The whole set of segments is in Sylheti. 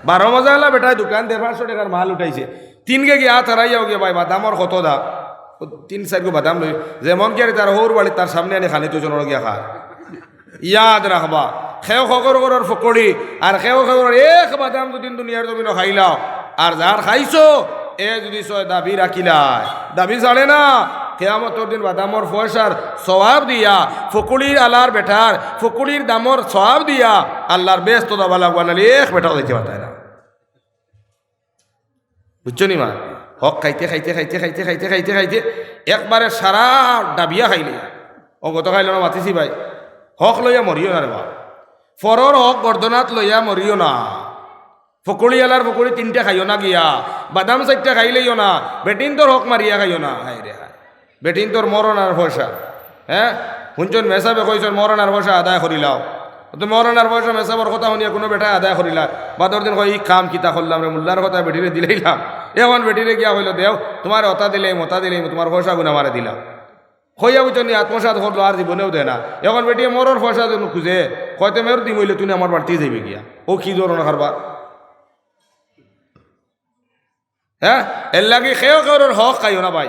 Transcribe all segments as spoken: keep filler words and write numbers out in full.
বারো মজাআলা বেটায় দোকান দেড় পাঁচশো টেকার মাল উঠাইছে, তিন গেগি আত হারাইয়াও গিয়া, "ভাই, বাদামর কত দাম?" ও তিন চাইরগু বাদাম লই, যেমন কি আর তার হউর বাড়িত তার সামনে আনি খানি তুই গিয়া খা। ইয়াদ রাখবা, কেউ কেউর ঘরর ফকড়ি, আর কেউ কেউর এক বাদাম যুদি দুনিয়ার জমিনো খাইলাও, আর যার খাইছো, এ যুদি ছয় দাবি রাখিলায়, দাবি ছাড়ে না, কিয়ামতর দিন বাদামর পয়সার সওয়াব দিয়া, ফকড়ির আলার বেটার ফকড়ির দামর সওয়াব দিয়া আল্লার বেহেস্তো যাওয়া লাগবা, নাইলে এক বেটাও যাইতে পারতায় না। বুঝছো নি মা? হক খাইতে, খাইতে, খাইতে, খাইতে, খাইতে, খাইতে, খাইতে, একবারে সারা ডাবিয়া খাইলে। ও গত খাইল না, মাতিছি ভাই। হক লইয়া মরিও না রে বা। পরর হক গর্দনাত লইয়া মরিও না। ফকড়িআলার ফকড়ি তিনটা খাইও না গিয়া, বাদাম চাইরটা খাইলেইও না, বেটিন্তর হক মারিয়া খাইও না। হায় রে হায়। বেটিন্তর মরনার পয়সা, হে? হুনছইন মেসাবে কইছইন, "মরনার পয়সা আদায় করিলাও।" তো মরনার পয়সা মেসাবর কথা হুনিয়া কুনু বেটায় আদায় করিলা, বাদর দিন কয়, "ই কাম কিতা করলাম রে, মোল্লার কথা বেটিরে দিলাইলাম।" এখন বেটিরে গিয়া কইলো, "দেও, তুমারে অতা দিলাইমু, অতা দিলাইমু, তুমার পয়সাগুন আমারে দিলাও।" কইয়া বুঝছো নি, আত্মসাৎ করলো, আর জীবনেও দেয় না। এখন বেটিয়ে মরর পয়সা যখন খুঁজে, কয়, "তে মেয়র দিমু অইলে তুই আমার বাড়িত যাইবে গিয়া।" ও কি ধরনর কারবার? হে, এরলাগি কেউ কেউর হক খাইও না ভাই।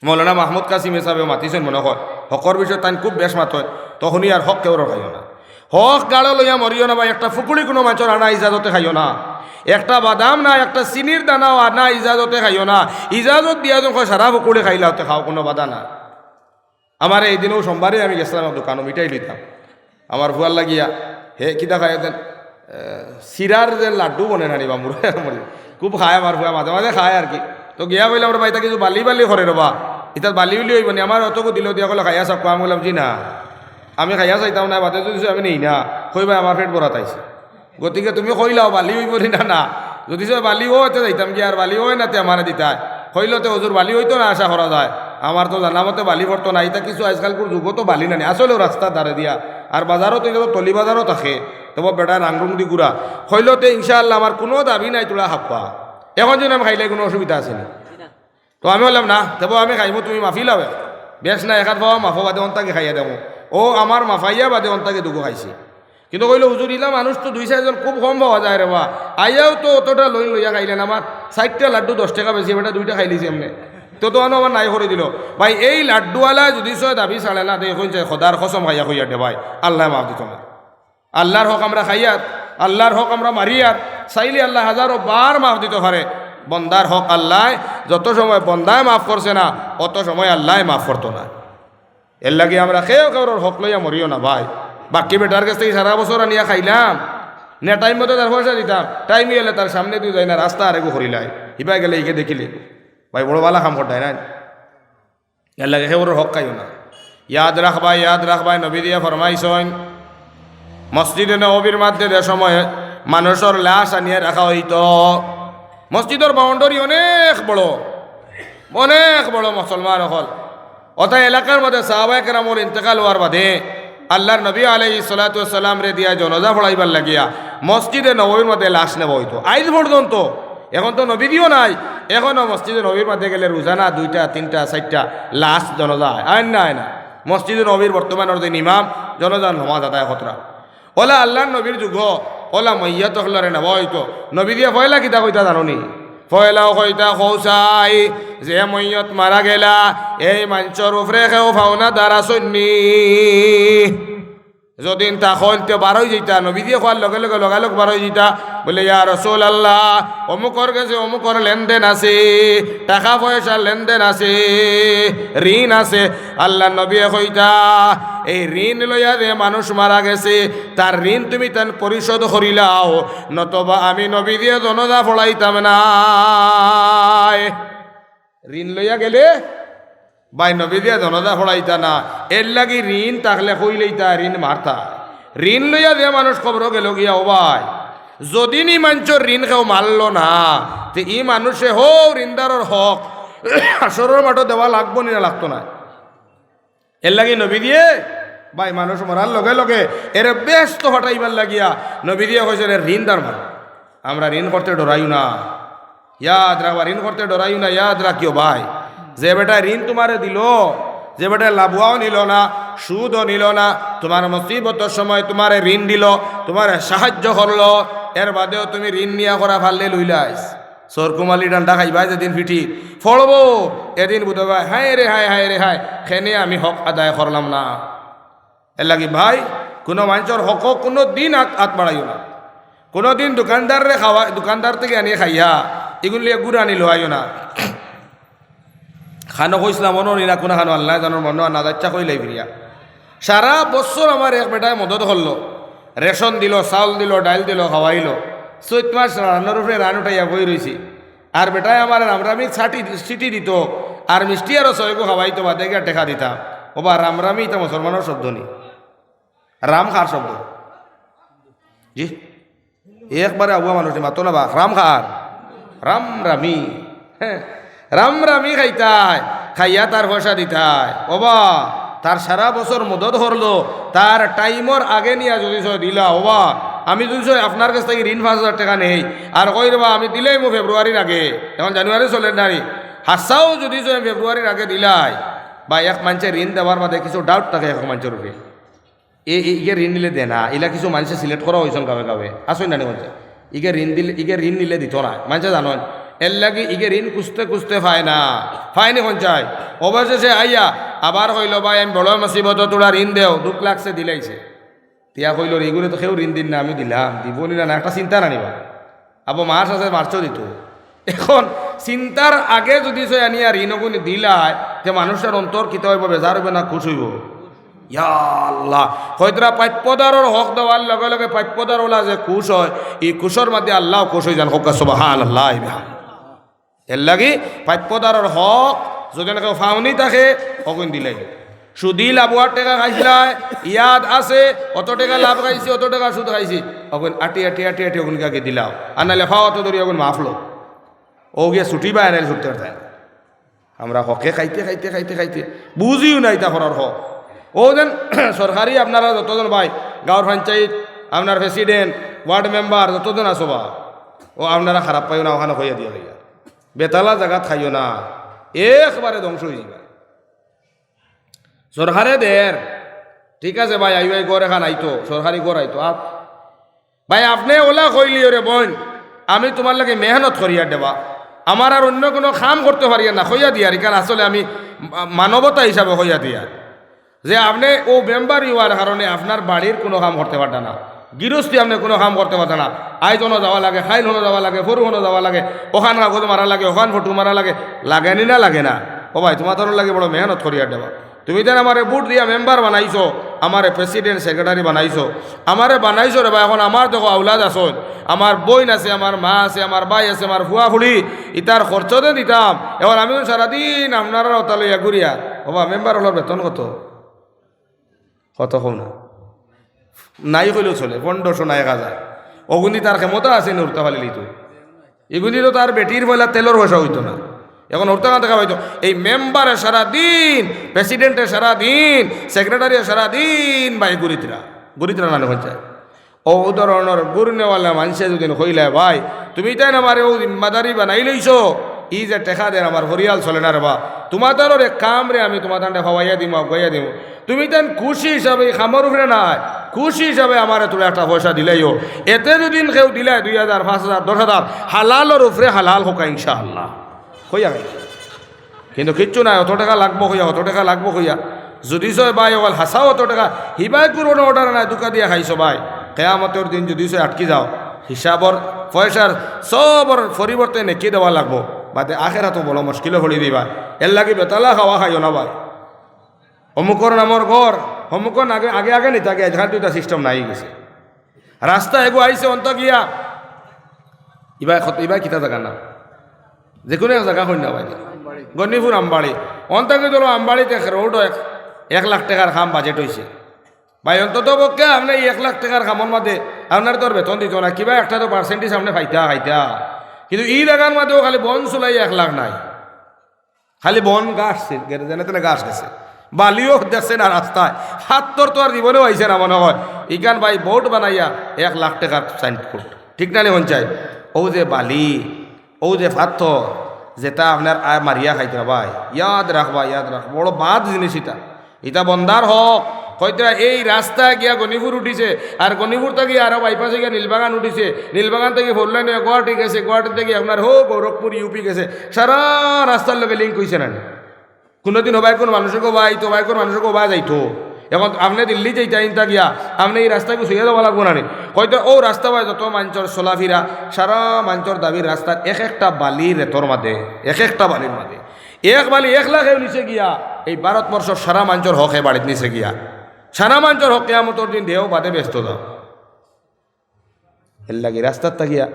মৌলানা মাহমুদ কাসিম হিসাবে মাতিছইন মনে কয়, হকর বিষয়ে তাইন খুব বেশ মাতইন, তখনই আর হক কেউর খাইও না। হক গাড়ো লইয়া মরিও না ভাই, একটা ফুকুড়ি কুনু মানষর আনা ইজাজতে খাইও না, একটা বাদাম না, একটা চিনির দানাও আনা ইজাজতে খাইও না। ইজাজত দিয়া যখন কয় সারা ফুকুড়ি খাইলাও তে খাও, কুনু বাধা না। আমারে এই দিনও সোমবারে আমি গেছিলাম এক দোকানো মিঠাই লইতাম। আমার ফুয়ার লাগিয়া, হে কিতা খায় দেন, এ, সিরার যে লাড্ডু বনে না নি বা মুড়ে মুড়ে, খুব খায় আমার ফুয়া, মাঝে মাঝে খায় আর কি। তো গিয়া কইলাম, "রে ভাই, ইতা কিছু বালি বালি করে রে বা, ইতা বালি উলি অইবো নি?" আমার অতগু দিল দিয়া কইলো, "খাইয়া চাউক্কা।" আমি কইলাম, "জি না, আমি খাইয়া চাইতাম না, বাদে যুদি চাইছো আমি নেই না, কইবায় আমার পেট ভরাত আইছে।" গতিকে তুমি কইলাও বালি অইবো নি না, না। যুদি সে বালি অয়, তে যাইতাম গিয়া, আর বালি অয় না, তে আমারে দিতায়। কইলো, "তে হুজুর, বালি অইতো না আশা করা যায়।" আমার তো জানা মতে বালি পড়তো না। ইতা কিছু আজকালকুর যুগো তো বালি নানি। আসলেও রাস্তার ধারে দিয়া। আর বাজারো তো, ইতা তো তলি বাজারো থাকে। তবু বেটায় রাংরুং দি ঘুরা। কইলো, "তে ইনশাআল্লাহ আমার কুনু দাবি নাই, তোরা হাপ্পা।" এখন যুদি আমি খাইলে কুনু অসুবিধা আছে নি? তো আমি কইলাম, "না, তেবো আমি খাইমু, তুমি মাফি লাও এক। বেশ না, এক আত পাও মাফো বাদে অন্তাকে খাইয়া দেমু।" ও আমার মাফাইয়া বাদে অন্তাকে দুগু খাইছে। কিন্তু কইলো, "হুজুর, ইলা মানুষ তো দুই চাইরজন খুব কম পাওয়া যায় রে বা। আইয়াও তো অতটা লইন লইয়া খাইলেন, আমার চাইরটা লাড্ডু দশ টেকা বেশি, বেটা দুইটা খাইলিছি এমনে। তো তো আনো আমার নাই করে দিল।" ভাই, এই লাড্ডুআলা যুদি সে দাবি ছাড়ে না, দেখইন যে খোদার কসম খাইয়া কইয়ার দে ভাই, আল্লায় মাফ দিতো না। আল্লার হক আমরা খাইয়ার, আল্লার হক আমরা মারিয়ার, চাইলে আল্লায় হাজারো বার মাফ দিতো পারে। বন্দার হক আল্লায়, যত সময় বন্দায় মাফ করছে না, অত সময় আল্লায় মাফ করতো না। এরলাগি আমরা কেউ কেউর হক লইয়া মরিও না ভাই। বাকি বেটার গেছ থাকি সারা বছর আনিয়া খাইলাম, না টাইম মতো তার পয়সা দিতাম, টাইম অইলে তার সামনেদি যাই না, রাস্তা আরেগু করিলাই, ইবায় গেলে ইগে দেখিলে, ভাই বড় বালা কাম করতায় না। এরলাগি কেউর হক খাইও না। ইয়াদ রাখবায়, ইয়াদ রাখবায়, নবীজিয়ে ফরমাইছইন, মসজিদে নববীর মধ্যে যে সময় মানুষর লাশ আনিয়া রাখা অইতো, মসজিদর বাউন্ডারি অনেক বড়, অনেক বড় মুসলমান অকল। অতা এলাকার মধ্যে সাহাবায়ে কেরামর ইন্তেকাল অওয়ার বাদে আল্লার নবী আলাইহিস সালাতু ওয়াস সালামরে দিয়া জনাজা পড়াইবার লাগিয়া মসজিদে নববীর মধ্যে লাশ নেওয়া অইতো। আইজ পর্যন্ত, এখন তো নবীজিও নাই, এখনো মসজিদে নববীর মধ্যে গেলে রোজানা দুইটা, তিনটা, চাইরটা লাশ জনাজা অয়। আয় না, আয় না। মসজিদে নববীর বর্তমান অর্ধেক ইমাম জনাজার নমাজ আদায় কররা। অলা আল্লার নবীর যুগো, অলা মইয়্যত অকলরে নেওয়া অইতো। নবীজিয়ে পয়লা কিতা কইতা জানো নি? পয়লাউ কইতা, "কওছাই, যে মইয়্যত মারা গেলা, এই মানষর উপরে কেউ পাওনাদার আছইন নি?" যদিন তা কইল তে বারই যাইতা, নবীজিয়ে কওয়ার লগে লগে লগালগ বারই যাইতা, বলে, "ইয়া রাসুলাল্লাহ, অমুকর গেছে অমুকর লেনদেন আছে, টেকা পয়সার লেনদেন আছে, ঋণ আছে।" আল্লার নবীয়ে কইতা, "এই ঋণ লইয়া যে মানুষ মারা গেছে, তার ঋণ তুমি তান পরিশোধ করিলাও, নতবা আমি নবীজিয়ে জনাজা পড়াইতাম নায়।" ঋণ লইয়া গেলে ভাই নবীজিয়ে জনাজা পড়াইতা না, এরলাগি ঋণ থাকলে কইলেইতা, ঋণ মারতা। ঋণ লইয়া যে মানুষ কবরো গেলো গিয়া, ও ভাই, যদিন ই মানষর ঋণ কেউ মারলো না, তে ই মানুষে হউ ঋণদারর হক হাশরর মাঠো দেওয়া লাগবো নি না লাগতো নায়? এরলাগি নবীজিয়ে, ভাই, মানুষ মরার লগে লগে এরে বেহেস্তো পাঠাইবার লাগিয়া নবীজিয়ে কইছইন, "এরে ঋণদার মানো, আমরা ঋণ করতে ডরাইও না।" ইয়াদ রাখবা, ঋণ করতে ডরাইও না, ইয়াদ রাখিও ভাই। যে বেটায় ঋণ তুমারে দিলো, যে বেটায় লাভুয়াও নিলো না, সুদও নিলো না, তুমার মুসিবতর সময় তুমারে ঋণ দিলো, তুমারে সাহায্য করলো, এর বাদেও তুমি ঋণ নিয়া করা পারলে লইলাইস। চোর কুমালি ডান্ডা খাইবায় যেদিন ফিঠি পড়বো, এদিন বুঝবায়, হায় রে হায়, হায় রে হায়, কেনে আমি হক আদায় করলাম না। এর লাগি ভাই, কুনু মানষর হকো কুনুদিন আত, আত বাড়াইও না। কুনুদিন দোকানদাররে খাওয়া, দোকানদার থাকি আনিয়া খাইয়া, ইগুন লইয়া গুড় আনি লওয়াইও না। খানো কইছলাম, মনো নি না কুনু খানো, আল্লায় জানইন, মনো না যাইচ্ছা কইলাই ফিরিয়া। সারা বছর আমার এক বেটায় মদত করলো, রেশন দিলো, চাউল দিলো, ডাইল দিলো, খাওয়াইলো। চৈত মাস রানর উপরে রান উঠাইয়া বই রইছি। আর বেটায় আমার রামরামি ছাটি, চিঠি দিতো, আর মিষ্টি আরো ছয়গু খাওয়াইতো, বাদে গিয়া টেকা দিতাম। ওবা, রামরামি ইতা মুসলমানর শব্দ নি? রাম কার শব্দ? জি, একবারে আবুয়া মানুষ নি, মাতো না বা, রাম কার? রামরামি। হ্যাঁ, রামরামি খাইতায়, খাইয়া তার পয়সা দিতায়। ওবা, তার সারা বছর মদত করলো, তার টাইমর আগে নিয়া যুদি ছয় দিলা, ওবা, আমি যুদি ছয় আপনার কাছ থাকি ঋণ পাঁচ হাজার টেকা নেই, আর কই রে বা, আমি দিলাইমু ফেব্রুয়ারির আগে, এখন জানুয়ারি চলের না নি, হাছাউ যুদি ছয় ফেব্রুয়ারির আগে দিলাই, বা এক মানষে ঋণ দেওয়ার বাদে কিছু ডাউট থাকে এক মানষর উপরে। এ, এ, ইগে ঋণ নিলে দে না, ইলা কিছু মানষে সিলেক্ট করা অইছইন গাঁওয়ে গাঁওয়ে, আছইন না নি মানষে? ইগে ঋণ দিলে, ইগে ঋণ নিলে দিতো না, মানষে জানইন। এর লাগি ইগে ঋণ খুঁজতে খুঁজতে পায় না, পায় নি মানষে। অবশেষে আইয়া আবার কইলো, "ভাই, আমি বড় মুসিবতো, থুড়া ঋণ দেও", দুখ লাগছে, দিলাইছে। তে ইয়া কইলো, "রে, ইগুরে তো কেউ ঋণ দির না, আমি দিলাম, দিবো নি না, না একটা চিন্তা না নিবা।" আবো মাস আছে, মার্চও দিতো। এখন চিন্তার আগে যুদি ছয় আনিয়া ঋণ অগুন দিলায়, তে মানুষর অন্তর কিতা অইবো, বেজার অইবো না খুশ অইবো? ইয়া আল্লাহ, কইতরা প্রাপ্যদারর হক দেওয়ার লগে লগে প্রাপ্যদার অলা যে খুশ অয়, ই খুশর মাঝে আল্লাও খুশ অইযাইন। কউক্কা সুবহানাল্লাহ। এর লাগি প্রাপ্যদারর হক যুদি কেউ পাওনি থাকে, অগুন দিলাইও। সুদি লাভর টেকা খাইছলায়, ইয়াদ আছে, অত টেকা লাভ খাইছি, অত টেকা সুদ খাইছি, অগুন আটি আটি আটি আটি অগুন আগে দিলাও, আর নাইলে পাওত ধরি অগুন মাফ লও। অউ গিয়া ছুটিবায়, নাইলে ছুটতে পারতায় না। আমরা হকে খাইতে খাইতে খাইতে খাইতে বুঝিও না ইতা করার হক। অউ যেন সরকারি আপনারা যতজন ভাই, গাঁওর পঞ্চায়েত, আপনার প্রেসিডেন্ট, ওয়ার্ড মেম্বার যতজন আছো বা, অউ আপনারা খারাপ পাইও না, অখানো কইয়া দিয়া যাইয়ার। বেতালা জাগাত খাইও না, একবারে ধ্বংস অইযিবা। সরকারে দের, ঠিক আছে ভাই, আইও, আই ঘর এখান আইতো, সরকারি ঘর আইতো, আপ-, ভাই, আপনে অলা কইলিও রে বইন, আমি তুমার লাগি মেহনত করিয়ার দেবা, আমার আর অইন্য কুনু কাম করতে পারিয়ার না, কইয়া দিয়ার, ইখান আসলে আমি মা-, মানবতা হিসাবে কইয়া দিয়ার। যে আপনে অউ মেম্বার অওয়ার কারণে আপনার বাড়ির কুনু কাম করতে পারতা না, গিরস্তি আপনে কুনু কাম করতে পারতা না। আইজ অনো যাওয়া লাগে, কাইল হনো যাওয়া লাগে, পরু হনো যাওয়া লাগে, অখান কাগজ মারা লাগে, অখান ফটো মারা লাগে, লাগে নি না লাগে না? ও ভাই, তুমার তানর লাগি বড় মেহনত করিয়ার দেবা। তুমি যেন আমারে ভোট দিয়া মেম্বার বানাইছো, আমারে প্রেসিডেন্ট সেক্রেটারি বানাইছো, আমারে বানাইছো রে ভাই। এখন আমার দেখো আওলাদ আছইন, আমার বইন আছে, আমার মা আছে, আমার ভাই আছে, আমার ফুয়া ফুড়ি, ইতার খরচ যে দিতাম। এখন আমি সারাদিন আপনারার অতা লইয়া ঘুরিয়ার। ও বা, মেম্বার অকলর বেতন কত? কত কও না? নাই কইলেও চলে, পনেরোশো না এক হাজার। অগুন দি তার ক্ষমতা আছে নি হুরুতা ফালিলিতো? ইগুন দি তো তার বেটির পয়লা তেলর পয়সা অইতো না। এখন হুরুতা কান থাকি পাইতো। এই মেম্বারে সারাদিন, প্রেসিডেন্টে সারাদিন, সেক্রেটারিয়ে সারাদিন ভাই ঘুরিতরা, ঘুরিতরা না নি কইছে। অউ ধরনর ঘুরনেওয়ালা মানষে যুদি কইলায়, "ভাই, তুমি তাইন আমারে অউ জিম্মাদারি বানাইলাইছো, ই যে টেকা দের আমার পরিয়াল চলে না রে বা, তুমার তানর এক কামরে আমি তুমার তানরে পাওয়াইয়া দিমু, আগুয়াইয়া দিমু।" তুমি তাইন খুশি হিসাবে ই কামর উপরে নায়, খুশি হিসাবে আমারে থুড়া একটা পয়সা দিলাইও। এতে যুদি কেউ দিলায় দুই হাজার, পাঁচ হাজার, দশ হাজার, হালালর উপরে হালাল কউক্কা ইনশাআল্লাহ। কইয়া খাই। কিন্তু কিচ্ছু নাই, অত টেকা লাগবো কইয়া, অত টেকা লাগবো কইয়া। যুদি ছয় ভাই অকল হাছাউ অত টেকা, হিবায় কুনু অর্ডার নাই, ধুকা দিয়া খাইছো ভাই। কিয়ামতর দিন যুদি ছয় আটকি যাও, হিসাবর পয়সার সবর পরিবর্তে নেকি দেওয়া লাগবো। বাদে আখেরাতো বড় মুশকিলো পড়ি দিবা। এর লাগি বেতালা খাওয়া খাইও না ভাই। অমুকর নামর ঘর, অমুকর আগে, আগে, আগে নিতা গিয়া, এখান তো ইতা সিস্টেম নাই গেছে। রাস্তা এগু আইছে অন্তা গিয়া, ইবায় কত, ইবায় কিতা জাগার নাম? যেকুনু এক জাগা কইন না ভাই, গণিপুর আমবাড়ি। অন্তা গিয়া ধরো আমবাড়িত এক রোড এক, এক লাখ টেকার কাম বাজেট অইছে। ভাই, অন্তত পক্ষে আপনে ই এক লাখ টেকার কামর মাঝে আপনারে তো আর বেতন দিতো না, কিবা একটা তো পার্সেন্টেজ আপনে পাইতা, খাইতা। কিন্তু ই জাগার মাঝেও খালি বন চুলাই এক লাখ নাই। খালি বন গাছ ছিল, গেছে, যেনে তেনে গাছ গেছে। বালিও দেখছে না রাস্তায়। পাত্থর তো আর জীবনেও আইছে না মনে অয়। ইখান ভাই বোর্ড বানাইয়া এক লাখ টেকার সাইনবোর্ড। ঠিক না নি কইন চাই? অউ যে বালি, অউ যে পাত্থর, যেটা আপনার আয় মারিয়া খাইতরা ভাই। ইয়াদ রাখবা, ইয়াদ রাখবা। বড় বাদ জিনিস ইটা। ইটা বন্দার হক। কইতরা এই রাস্তা গিয়া গণিপুর উঠিছে, আর গণিপুর থাকি আরো বাইপাসে গিয়া নীলবাগান উঠিছে, নীলবাগান থাকি ফোর লাইনে গুয়াহাটি গেছে, গুয়াহাটি থাকি আপনার হো গোরখপুর ইউপি গেছে, সারা রাস্তার লগে লিংক অইছে না নি? কোনোদিন হবাই কোন মানুষে কবাই তো, হবাই কোন মানুষে কবাই যাইতো। এখন আপনে দিল্লি যাইতা ইনতা গিয়া, আপনে এই রাস্তা কি সইয়া যাওয়া লাগবো না নি? কইতরা ও রাস্তা বায় যত মানষর চলাফিরা, সারা মানষর দাবির রাস্তার এক একটা বালি রেতর মাঝে, এক একটা বালির মাঝে। এক বালি এক লাখেও নিছে গিয়া, এই ভারতবর্ষর সারা মানষর হকে বাড়িত নিছে গিয়া। সারা মানষর হক কিয়ামতর দিন দেও বাদে ব্যস্ত যাও। এর লাগি রাস্তাত থাকিয়া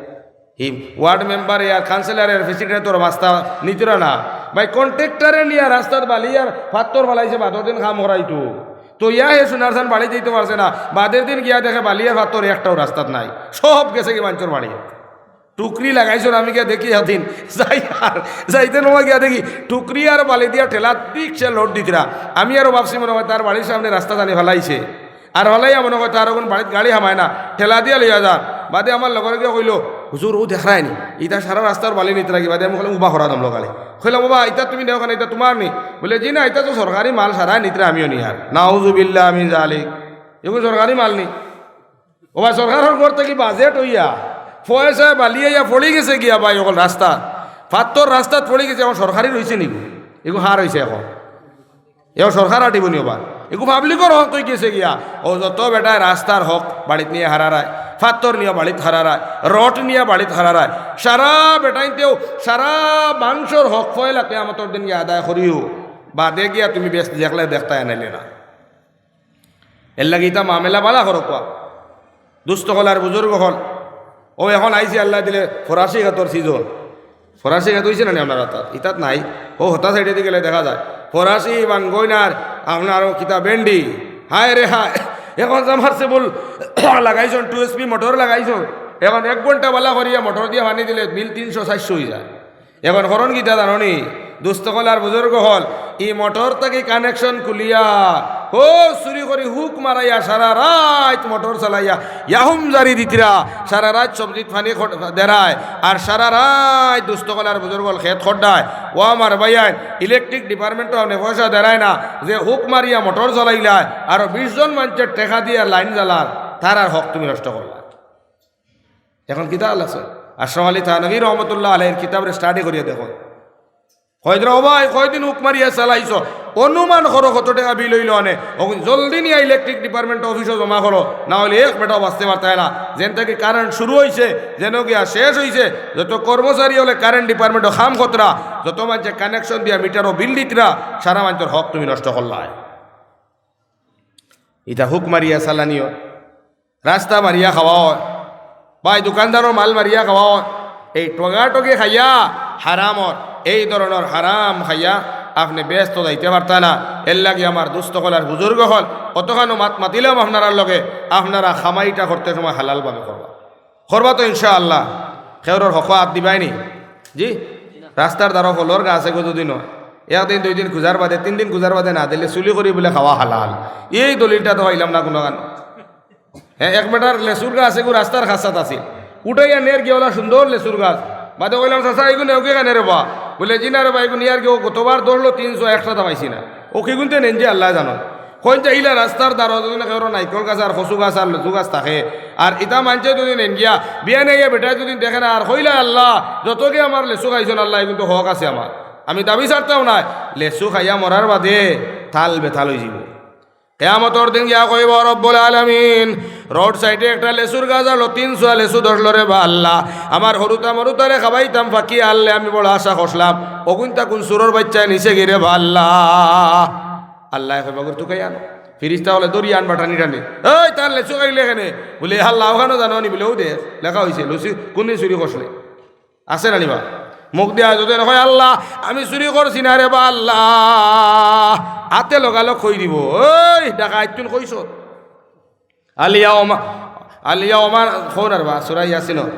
ই ওয়ার্ড মেম্বারে আর কাউন্সিলরের প্রেসিডেন্টর রাস্তা নিতরা না। ভাই, কন্ট্রাক্টরে নিয়া রাস্তাত বালি আর ফাত্তর ফালাইছে, বাদর দিন কাম করাইতো। তো ইয়া হে সোনার চান বাড়ি যাইতে পারছে না, বাদের দিন গিয়া দেখে বালি আর ফাত্তর একটাও রাস্তাত নাই, সব গেছে গি মানষর বাড়ি। টুকরি লাগাইছইন, আমি গিয়া দেখি একদিন যাই, আর যাইতে নমা গিয়া দেখি টুকরি আর বালি দিয়া ঠেলা ঠিক সে লোড দিতরা। আমি আরো ভাবছি মনে হয় তার বাড়ির সামনে রাস্তা জানি ফালাইছে, আর ফালাইয়া মনে হয় তার ওখান বাড়িত গাড়ি হামায় না, ঠেলা দিয়া লইয়া যার। বাদে আমার লগরে গিয়া কইলো, "হুজুর, ও দেখরায় নি, ইতা সারা রাস্তার বালি নিতরা গি।" বাদে আমি কইলাম, "উবা করা দমলো গাড়ি।" কইলাম, "বাবা, ইতা তুমি নেও কেনে, ইতা তোমার নি?" বলে, "জি না, ইতা তো সরকারি মাল, সারায় নিতরা, আমিও নিয়ার।" নাউজুবিল্লাহ মিন জালিক, এগুন সরকারি মাল নি। ও ভাই, সরকারর ঘর থাকি বাজেট অইয়া পয়সা বালি আইয়া পড়ি গেছে গিয়া ভাই, অকল রাস্তা, ফাত্তর রাস্তাত পড়ি গেছে, এখন সরকারি রইছে নি গো? এগু হার অইছে এখন, এখন সরকার আটিব নি ও ভাই? এগু পাবলিকর হক অই গেছে গিয়া। ও যত বেটায় রাস্তার হক বাড়িত নিয়া হারারায়, ফাত্তর নিয়া বাড়িত হারারায়, রড নিয়া বাড়িত হারারায়, সারা বেটাইন্তেও সারা মানষর হক পয়লা কিয়ামতর দিন গিয়া আদায় করিও, বাদে গিয়া তুমি বেশ দেখলে দেখতায় নাইলে না। এর লাগি ইতা মামেলা বালা করো কোয়া। দুস্ত অকল আর বুজুর্গ অকল, ও এখন আইছে আল্লায় দিলে ফরাসি খাতর সিজন। ফরাসি খাত অইছে না নি আপনার অতাত? ইতাত নাই। ও হতা সাইডেদি গেলে দেখা যায়। ফরাসি, বাঙ্গইনার, আপনার ও কিতা বেন্ডি। হায় রে হায়। এখন সাবমার্সিবল লাগাইছইন, টু এইচপি মোটর লাগাইছইন। এখন এক ঘন্টা বালা করিয়া মোটর দিয়া পানি দিলে বিল তিনশো চাইরশো অই যায়। এখন করইন কিতা জানো নি? দুস্ত অকল আর বুজুর্গ অকল, ই মোটর থাকি কানেকশন খুলিয়া, ও চুরি করি হুক মারাইয়া সারা রাইত মোটর চালাইয়া ইয়াহুম জারি দিতরা, সারা রাইত সবজিত পানি খট-, দেরায়, আর সারা রাইত দুস্ত অকল আর বুজুর্গ অকল খেত খড্ডায়। ও আমার ভাইয়াইন, ইলেকট্রিক ডিপার্টমেন্টো আপনে পয়সা দেরায় না, যে হুক মারিয়া মোটর চালাইলায়, আরো বিশ জন মানষে টেকা দিয়া লাইন জ্বালার, তারার হক তুমি নষ্ট করলায়। এখন কিতা হাল আছে? আশরাফ আলী থানভী রহমতুল্লাহ আলাইহির কিতাবরে স্টাডি করিয়া দেখো। কয়দিন, ও ভাই, কয়দিন হুক মারিয়া চালাইছো? অনুমান করো কত টেকা বিল অইলো অনে। অখন জলদি নিয়া ইলেকট্রিক ডিপার্টমেন্ট অফিসো জমা করো, না অইলে এক বেটাও বাঁচতে পারতায় না। যেন থাকি কারেন্ট শুরু অইছে, যেন গিয়া শেষ অইছে, যত কর্মচারী অকলে কারেন্ট ডিপার্টমেন্টো কাম করতরা, যত মানষে কানেকশন দিয়া মিটারো বিল দিতরা, সারা মানষর হক তুমি নষ্ট করলায়। ইতা হুক মারিয়া চালানি অয়। রাস্তা মারিয়া খাওয়া অয়, ভাই, দোকানদারর মাল মারিয়া খাওয়া অয়। এই টগাটগি খাইয়া হারামর, এই ধরনর হারাম খাইয়া আপনে বেহেস্তো যাইতে পারতা না। এর লাগি আমার দুস্ত অকল আর বুজুর্গ অকল, অতখানো মাত মাতিলাম আপনারার লগে, আপনারা কামাইটা করতে সময় হালালভাবে করবা। করবা তো ইনশাআল্লাহ। কেউরর হকো আত দিবায় নি? জি? রাস্তার ধারো ফলর গাছ এগু যদি নয়, একদিন দুই দিন খুজার বাদে, তিন দিন খুজার বাদে না দিলে চুরি করি বুলে খাওয়া হালাল। এই দলিলটা তো পাইলাম না কুনুখানো। হ্যাঁ, এক বেটার লেচুর গাছ এগু রাস্তার কাছাত আছিল, উঠাইয়া নের গিয়া অলা সুন্দর লেচুর গাছ। বাদে কইলাম, "চাচা, এগু নেওগি কেনে রে বা?" বুলে, "জি না রে বা, এগু নিয়ার গিয়া গতবার ধরলো তিনশো, একশো তা পাইছি না।" ও কিগুনতে নেইন যে আল্লায় জানইন। কইন যে ইলা রাস্তার ধারো যদি না কেউর নাইকল গাছ আর কচু গাছ আর লেচু গাছ থাকে, আর ইতা মানষে যদি নেইন গিয়া, বিয়ানে আইয়া বেটায় যদি দেখে না, আর কইলা, "আল্লাহ, যতগি আমার লেচু খাইছইন আল্লাহ, এগুন তো হক আছে আমার, আমি দাবি ছাড়তাম নায়।" লেচু খাইয়া মরার বাদে তাল বেতাল অইযিবো। কিয়ামতর দিন গিয়া কইবো, "রব্বুল আলামিন, রোড সাইডে একটা লেচুর গাছ আলো, তিনশো লেচু ধরলো রে বা আল্লাহ, আমার হুরুতা মরুতারে খাবাইতাম ফাকি আল্লে, আমি বড় আশা করছিলাম, অগুন তা কুন চুরর বাইচ্চায় নিছে গি রে বা আল্লাহ।" আল্লায় কইবা, "গুর তুকাই আনো।" ফিরিস্তা অকলে ধরি আনবা টানি টানি, "এই, তার লেচু খাইলে কেনে?" বুলে, "আল্লাহ, অখানো জানো নি?" বুলে, "অউ দেখ, লেখা অইছে, লেচু কুনদিন চুরি করছিলে।" আছে না নি বা? মুখ দিয়া যদি কয়, "আল্লাহ, আমি চুরি করছি না রে বা আল্লাহ," আতে লগালগ কই দিবো, "ওই ডাকাইত, তুই কইছস?" আল ইয়াউমা, আল ইয়াউমা, কও না রে বা, সূরা ইয়াসিন।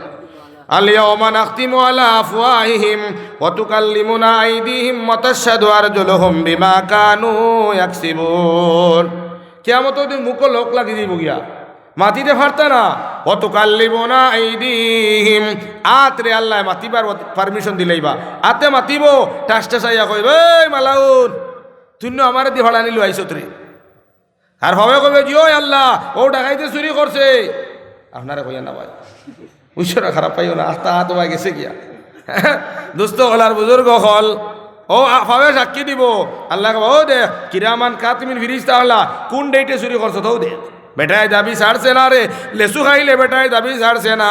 "আল ইয়াউমা নাখতিমু আলা আফওয়াহিহিম ওয়া তুকাল্লিমুনা আইদিহিম ওয়া তাশহাদু আরজুলুহুম বিমা কানু ইয়াকসিবুন।" কিয়ামতর দিন মুখো লক লাগি যাইবো গিয়া, মাতিতে পারতা না। "ওয়া তুকাল্লিমুনা আইদিহিম", আতরে আল্লায় মাতিবার পারমিশন দিলাইবা, আতে মাতিবো, টাস টাস আইয়া কইবো, "এই মালাউন, তুই নু আমারে দি ফাড়ানি লুয়াইছত রে।" আর ফাওয়ে কইবো, "জি অয় আল্লাহ, অউ ডাকাইতে চুরি করছে।" আপনারে কইয়ার না ভাই, বুঝছো না, খারাপ পাইও না, আস্তা হাত ভাই গেছে গিয়া। দোস্ত অকল আর বুজুর্গ অকল, অউ আ-, ফাওয়ে সাক্ষী দিবো। আল্লায় কইবা, "অউ দেখ, কিরামান কাতিবিন ফিরিস্তা অকলা, কুন date-এ চুরি করছো, অউ দেখ।" বেটায় দাবি ছাড়ছে না রে, লেচু খাইলে বেটায় দাবি ছাড়ছে না।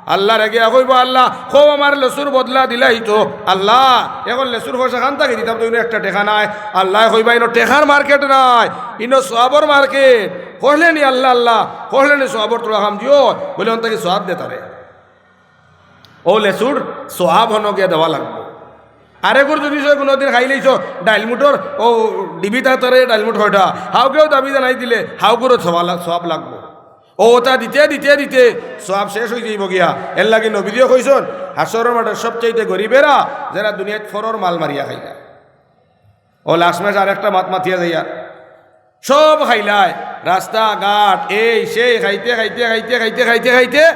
আল্লারে গিয়া কইবো, "আল্লাহ, কও আমার লেচুর বদলা দিলাইতো।" আল্লাহ, অখন লেচুর পয়সা কান থাকি দিতাম, তো ইনো একটা টেকা নাই। আল্লায় কইবা, "ইনো টেকার market নায়, ইনো সওয়াবর market।" কইলে নি আল্লাহ, আল্লাহ, কইলে নি সওয়াবর থুড়া কাম দিও, বলে, "অন থাকি সওয়াব দে তারে।" অউ লেচুর সওয়াব হনো গিয়া দেওয়া লাগবো। আরেকগুর যুদি সে কুনুদিন খাইলাইছো, ডাইলমুটর, অউ ডিবিত তারে ডাইলমুট কয়টা, হাউকেও দাবি জানাই দিলে, হাউগুরও সওয়া-, সওয়াব লাগবো। অউ অতা দিতে, দিতে, দিতে সওয়াব শেষ অইযাইবো গিয়া। এরলাগি নবীজিয়ে কইছইন, হাশরর মাঠে সবচাইতে গরিব এরা, যেরা দুনিয়াত ফরর মাল মারিয়া খাইলা। অউ লাশমেশ আরেকটা মাত মাতিয়া যাইয়া। সব খাইলায়, রাস্তা ঘাট, এই সেই খাইতে, খাইতে, খাইতে, খাইতে, খাইতে, খাইতে,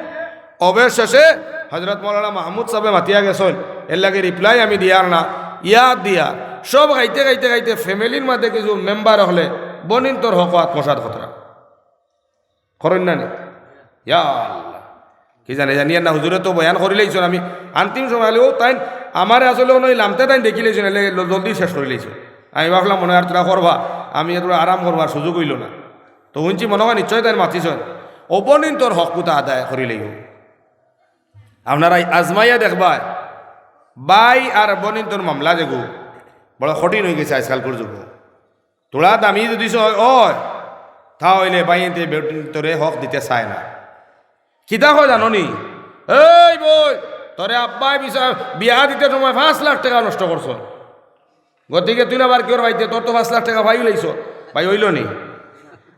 অবশেষে হজরত মৌলানা মাহমুদ সাবে মাতিয়া গেছইন, এরলাগি reply আমি দিয়ার না, ইয়াদ দিয়ার। সব খাইতে, খাইতে, খাইতে familyর মাঝে কিছু member অকলে বনিন্তর হকো আত্মসাৎ কররা। করইন না নি? ইয়া আল্লাহ। কি জানি, জানি আর না, হুজুরে তো বয়ান করিলাইছইন, আমি আন্তিম সময় অইলেও তাইন আমারে আসলে অনো লামতে তাইন দেখিলাইছইন, এলে ল-, জলদি শেষ করিলাইছইন। আমি ভাবলাম মনে অয় আর থুড়া করবা, আমি থুড়া আরাম করবার সুযোগ অইলো না। তো হুনছি মনে অয় নিশ্চয় তাইন মাতিছইন। অউ বনিন্তর হক কুতা আদায় করিলাইও। আপনারা আজমাইয়া দেখবায়, ভাই আর বনিন্তর মামলা যেগু, বড় কঠিন অইগেছে আজকালকুর যুগো। থুড়া দামি যুদি সে অয়, অয়, তা অইলে ভাইয়াইন্তে বেটিন্তরে হক দিতে চায় না। কিতা কয় জানো নি? "এই বইন, তোরে আব্বায় বিয়া দিতে সময় পাঁচ লাখ টেকা নষ্ট করছইন। গতিকে তুই না বার কিওর পাইতে, তোর তো পাঁচ লাখ টেকা পাইলাইছস।" ভাই, অইলো নি?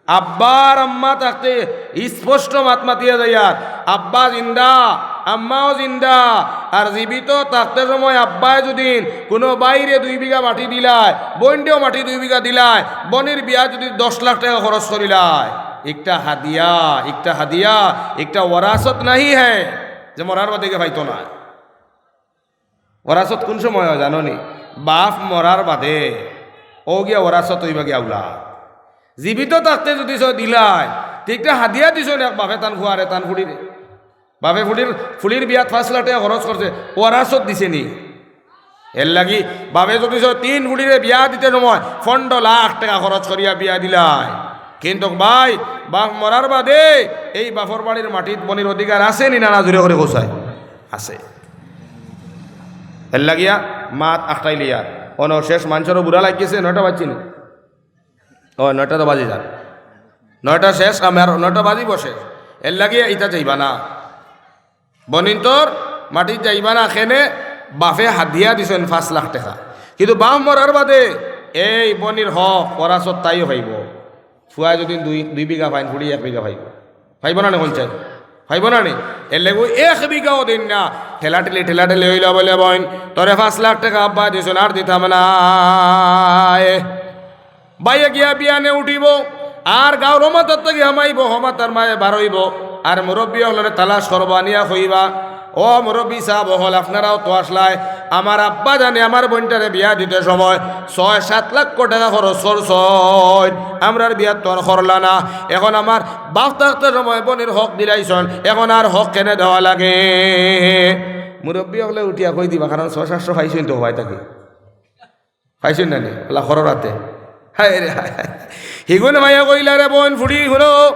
আব্বা আর আম্মা থাকতে স্পষ্ট মাত মাতিয়া যাইয়ার, আব্বা জিন্দা, আম্মাও জিন্দা। আর জীবিত থাকতে সময় আব্বায় যুদি কুনু ভাইরে দুই বিঘা মাটি দিলায়, বইনরেও মাটি দুই বিঘা দিলায়, বইনর বিয়াত যুদি দশ লাখ টেকা খরচ করিলায়, একটা হাদিয়া, একটা হাদিয়া, একটা ওরাসত নাহি হ্যায়, যে মরার বাদে গিয়া পাইতো না। ওরাসত কুন সময় অয় জানো নি? বাফ মরার বাদে অউ গিয়া ওরাসত অইবা গিয়া আওলাদ। জীবিত থাকতে যুদি সে দিলায়, তে একটা হাদিয়া দিছইন এক বাফে তান ফুয়ারে, তান ফুড়িরে। বাফে ফুড়ির, ফুড়ির বিয়াত পাঁচ লাখ টেকা খরচ করছে, ওরাসত দিছে নি? এরলাগি বাফে যুদি সে তিন ফুড়িরে বিয়া দিতে সময় পনরো লাখ টেকা খরচ করিয়া বিয়া দিলায়, কিন্তু ভাই, বাফ মরার বাদে এই বাফর বাড়ির মাটিত বইনর অধিকার আছে নি না, না? জুরে করি কউক্কা। আছে। এরলাগিয়া মাত আখটাইলিয়া। অনো শেষ, মানষরও বুড়া লাগিগেছে, নয়টা বাজছে নি? অয়, নয়টা তো বাজি যার। নয়টা শেষ, আমার নয়টা বাজিবো শেষ। এরলাগিয়া ইতা যাইবা না। বইনতর মাটিত যাইবা না, কেনে বাফে হাদিয়া দিছইন পাঁচ লাখ টেকা। কিন্তু বাফ মরার বাদে এই বইনর হক ওরাসত তাইও পাইবো। ফুয়ায় যুদি দুই, দুই বিঘা পাইন, ফুড়িয়ে এক বিঘা পাইবো। পাইবো না নি কইন চাই? পাইবো না নি? এরলাগি এক বিঘাও দেইন না। ঠেলাঠেলি, ঠেলাঠেলি অইলো বলে, "বইন, তোরে পাঁচ লাখ টেকা আব্বায় দিছইন, আর দিতাম নায়।" ভাইয়ে গিয়া বিয়ানে উঠিবো, আর গাঁওর অউ মাথার থাকি হামাইবো, হউ মাথার মায়ে বারইবো, আর মুরব্বি অকলরে তালাশ করবা, আনিয়া কইবা, "ও মুরব্বি সাব অকল, আপনারাও তো আছলায়, আমার আব্বাজানে আমার বইনটারে বিয়া দিতে সময় ছয় সাত লাখ টেকা খরচ করছইন, আমরার বিয়াত তো আর করলা না। অখন আমার বাফ থাকতে সময় বইনর হক দিলাইছইন, অখন আর হক কেনে দেওয়া লাগে?" মুরব্বি অকলে উঠিয়া কই দিবা, কারণ ছয় সাতশো পাইছইন তো হবায় থাকি। পাইছইন না নি? আল্লাহ খরর রাতে। হায় রে হায় হায়। হিগুনে মাইয়া কইলা, "রে বইন ফুড়ি, হুনো,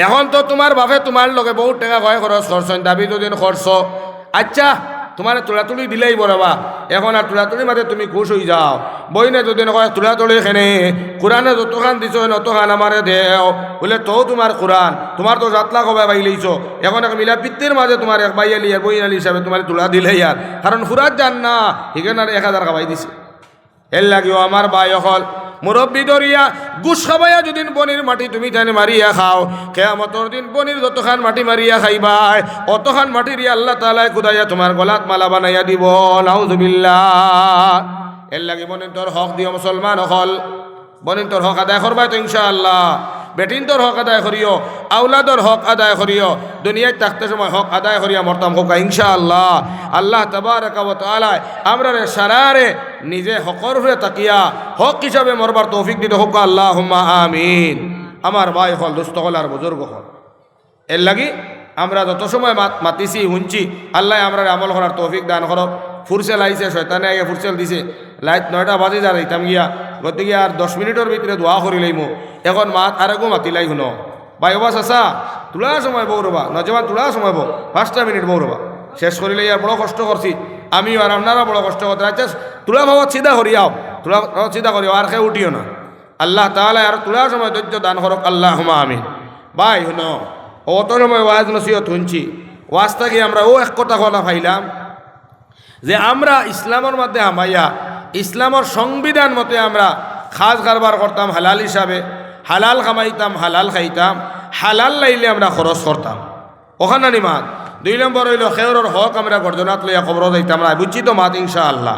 অখন তো তুমার বাফে তুমার লগে বউত টেকা কয় খরচ করছইন, দাবি যুদি করছো, আইচ্ছা, তুমারে তুলাতুলি দিলাইবো রে বা, অখন আর তুলাতুলির মাঝে তুমি খুশ অইযাও।" বইনে যুদি কয়, "তুলাতুলি কেনে? কুরআনে যতখান দিছইন, অতখান আমারে দেও।" বুলে, "তেউ তুমার কুরআন, তুমার তো সাত লাখ অবায় পাইলাইছো, অখন এক মিলাদ পিতৃর মাঝে তুমার এক ভাইয়ালি, এক বইনালি হিসাবে তুমারে তুলা দিলাইয়ার, কারণ ফুরাত যার না, হিগুনে আর এক হাজার খাবাই দিছে।" এরলাগিও আমার ভাই অকল, মুরব্বি ধরিয়া, ঘুষ খাবাইয়া যুদি বইনর মাটি তুমি তাইন মারিয়া খাও, কিয়ামতর দিন বইনর যতখান মাটি মারিয়া খাইবায়, অতখান মাটিরে আল্লাহ তাআলায় কুদাইয়া তুমার গলাত মালা বানাইয়া দিবো। নাউজুবিল্লাহ। এরলাগি বইনতর হক দিও মুসলমান অকল, বইনতর হক আদায় করবায় তো ইনশাআল্লাহ। বেটিন্তর হক আদায় করিও, আওলাদর হক আদায় করিও, দুনিয়াত থাকতে সময় হক আদায় করিয়া মরতাম কউক্কা ইনশাআল্লাহ। আল্লাহ তাবারাকা ওয়া তাআলায় আমরারে সারারে নিজে হকর উপরে থাকিয়া হক হিসাবে মরবার তৌফিক দিতা কউক্কা, আল্লাহুম্মা আমিন। আমার ভাই অকল, দোস্ত অকল আর বুজুর্গ অকল, এরলাগি আমরা যত সময় মাত-, মাতিছি, হুনছি, আল্লায় আমরারে আমল করার তৌফিক দান করউক। ফুরসেল আইছে, শয়তানে আগে ফুরসেল দিছে, রাইত নয়টা বাজি যার যাইতাম গিয়া, গতিকে আর দশ মিনিটর ভিতরে দোয়া করিলাইমু। অখন মাত আরেগু মাতিলাই হুনো। ভাই ওবা চাচা, থুড়া সময় বও রবা, নওজোয়ান থুড়া সময় বও, পাঁচটা মিনিট বও রবা। শেষ করিলাইয়ার বড় কষ্ট করছি, আমিও আর আপনারা বড় কষ্ট করতে। আচ্ছা, থুড়া পাওয়াত সিধা করিয়াও, থুড়া পাওয়াত সিধা করিয়াও, আর কেউ উঠিও না। আল্লাহ তাআলায় আর থুড়া সময় ধৈর্য দান করউক, আল্লাহুম্মা আমিন। ভাই হুনো, অত সময় ওয়াজ নসিহত হুনছি, ওয়াজ থাকি আমরা অউ এক কথা কওয়া পাইলাম যে আমরা ইসলামর মধ্যে হামাইয়া, ইসলামর সংবিধান মতে আমরা কাজ কারবার করতাম হালাল হিসাবে, হালাল কামাইতাম, হালাল খাইতাম, হালাল লাইলে আমরা খরচ করতাম। অখান নানি মাত? দুই নম্বর অইলো, কেউরর হক আমরা গর্দনাত লইয়া কবরো যাইতাম না, বুঝছি তো মাত ইনশাআল্লাহ।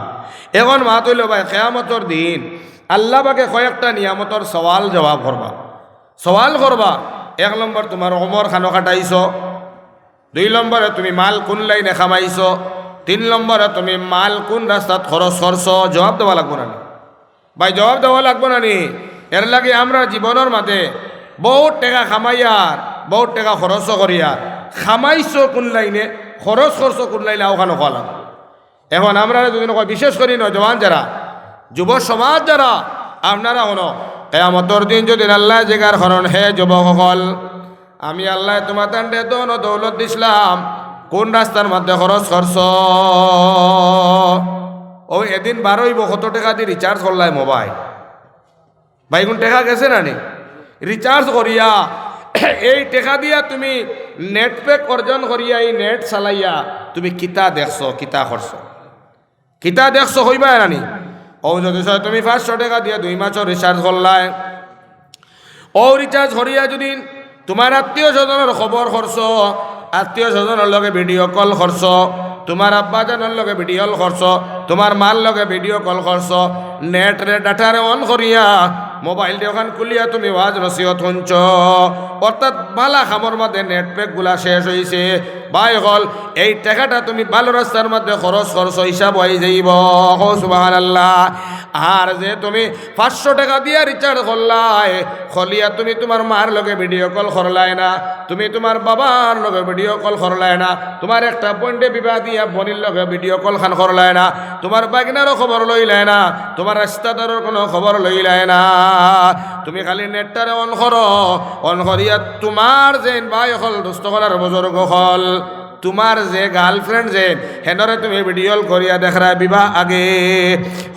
অখন মাত অইলো ভাই, কিয়ামতর দিন আল্লাহ পাকে কয়েকটা নিয়ামতর সওয়াল জবাব করবা। সওয়াল করবা, এক নম্বর তুমার ওমর খানো কাটাইছো, দুই নম্বরে তুমি মাল কুন লাইনে কামাইছো, তিন নম্বরে তুমি মাল কুন রাস্তাত খরচ করছো, জবাব দেওয়া লাগবো না নি? ভাই, জবাব দেওয়া লাগবো না নি? এরলাগি আমরা জীবনর মাঝে বউত টেকা কামাইয়ার, বউত টেকা খরচ করিয়ার, কামাইছো কুন লাইনে, খরচ করছো কুন লাইনে, অখানো কওয়া লাগবো। অখন আমরারে যদি কয়, বিশেষ করি নওজোয়ান যারা, যুব সমাজ যারা, আপনারা হুনো, কিয়ামতর দিন যদি আল্লায় জিকার করইন, হে যুবক অকল, আমি আল্লায় তুমাতানরে ধন ও দৌলত দিছলাম, কুন রাস্তার মধ্যে খরচ করছো? অউ এদিন বার অইবো, কত টেকা দি recharge করলায় মোবাইল। ভাই, কুন টেকা গেছে না নি? Recharge করিয়া, এই টেকা দিয়া তুমি net pack অর্জন করিয়া, এই net চালাইয়া তুমি কিতা দেখছো, কিতা করছো? কিতা দেখছো কইবায় না নি? অউ যদি অয় তুমি পাঁচশো টেকা দিয়া দুই মাসর recharge করলায়, অউ recharge করিয়া যদি তুমার আত্মীয় স্বজনর খবর করছো, আত্মীয় স্বজনর লগে video call করছো, তুমার আব্বা জানর লগে video call করছো, তুমার মার লগে video call করছো, net রে, data রে on করিয়া, মোবাইল রে অখান খুলিয়া তুমি ওয়াজ নসিহত হুনছো, অর্থাৎ বালা কামর মাঝে net pack গুলা শেষ অইছে। ভাই অকল, এই টেকাটা তুমি ভালা রাস্তার মাঝে খরচ করছো, হিসাব অই যাইবো। কও সুবহানাল্লাহ। আর যে তুমি পাঁচশো টেকা দিয়া recharge করলায়, খুলিয়া তুমি তুমার মার লগে video call করলায় না, তুমি তুমার বাবার লগে video call করলায় না, তুমার একটা বইনরে বিবাহ দিয়া বইনর লগে video call খান করলায় না, তুমার ভাগিনারও খবর লইলায় না, তুমার রিস্তাদারর কুনু খবর লইলায় না। তুমি খালি net টারে on করো, on করিয়া তুমার যেইন ভাই অকল, দোস্ত অকল আর বুজুর্গ অকল, তুমার যে girlfriend যেইন, হেনরে তুমি video call করিয়া দেখরায় বিবাহ আগে।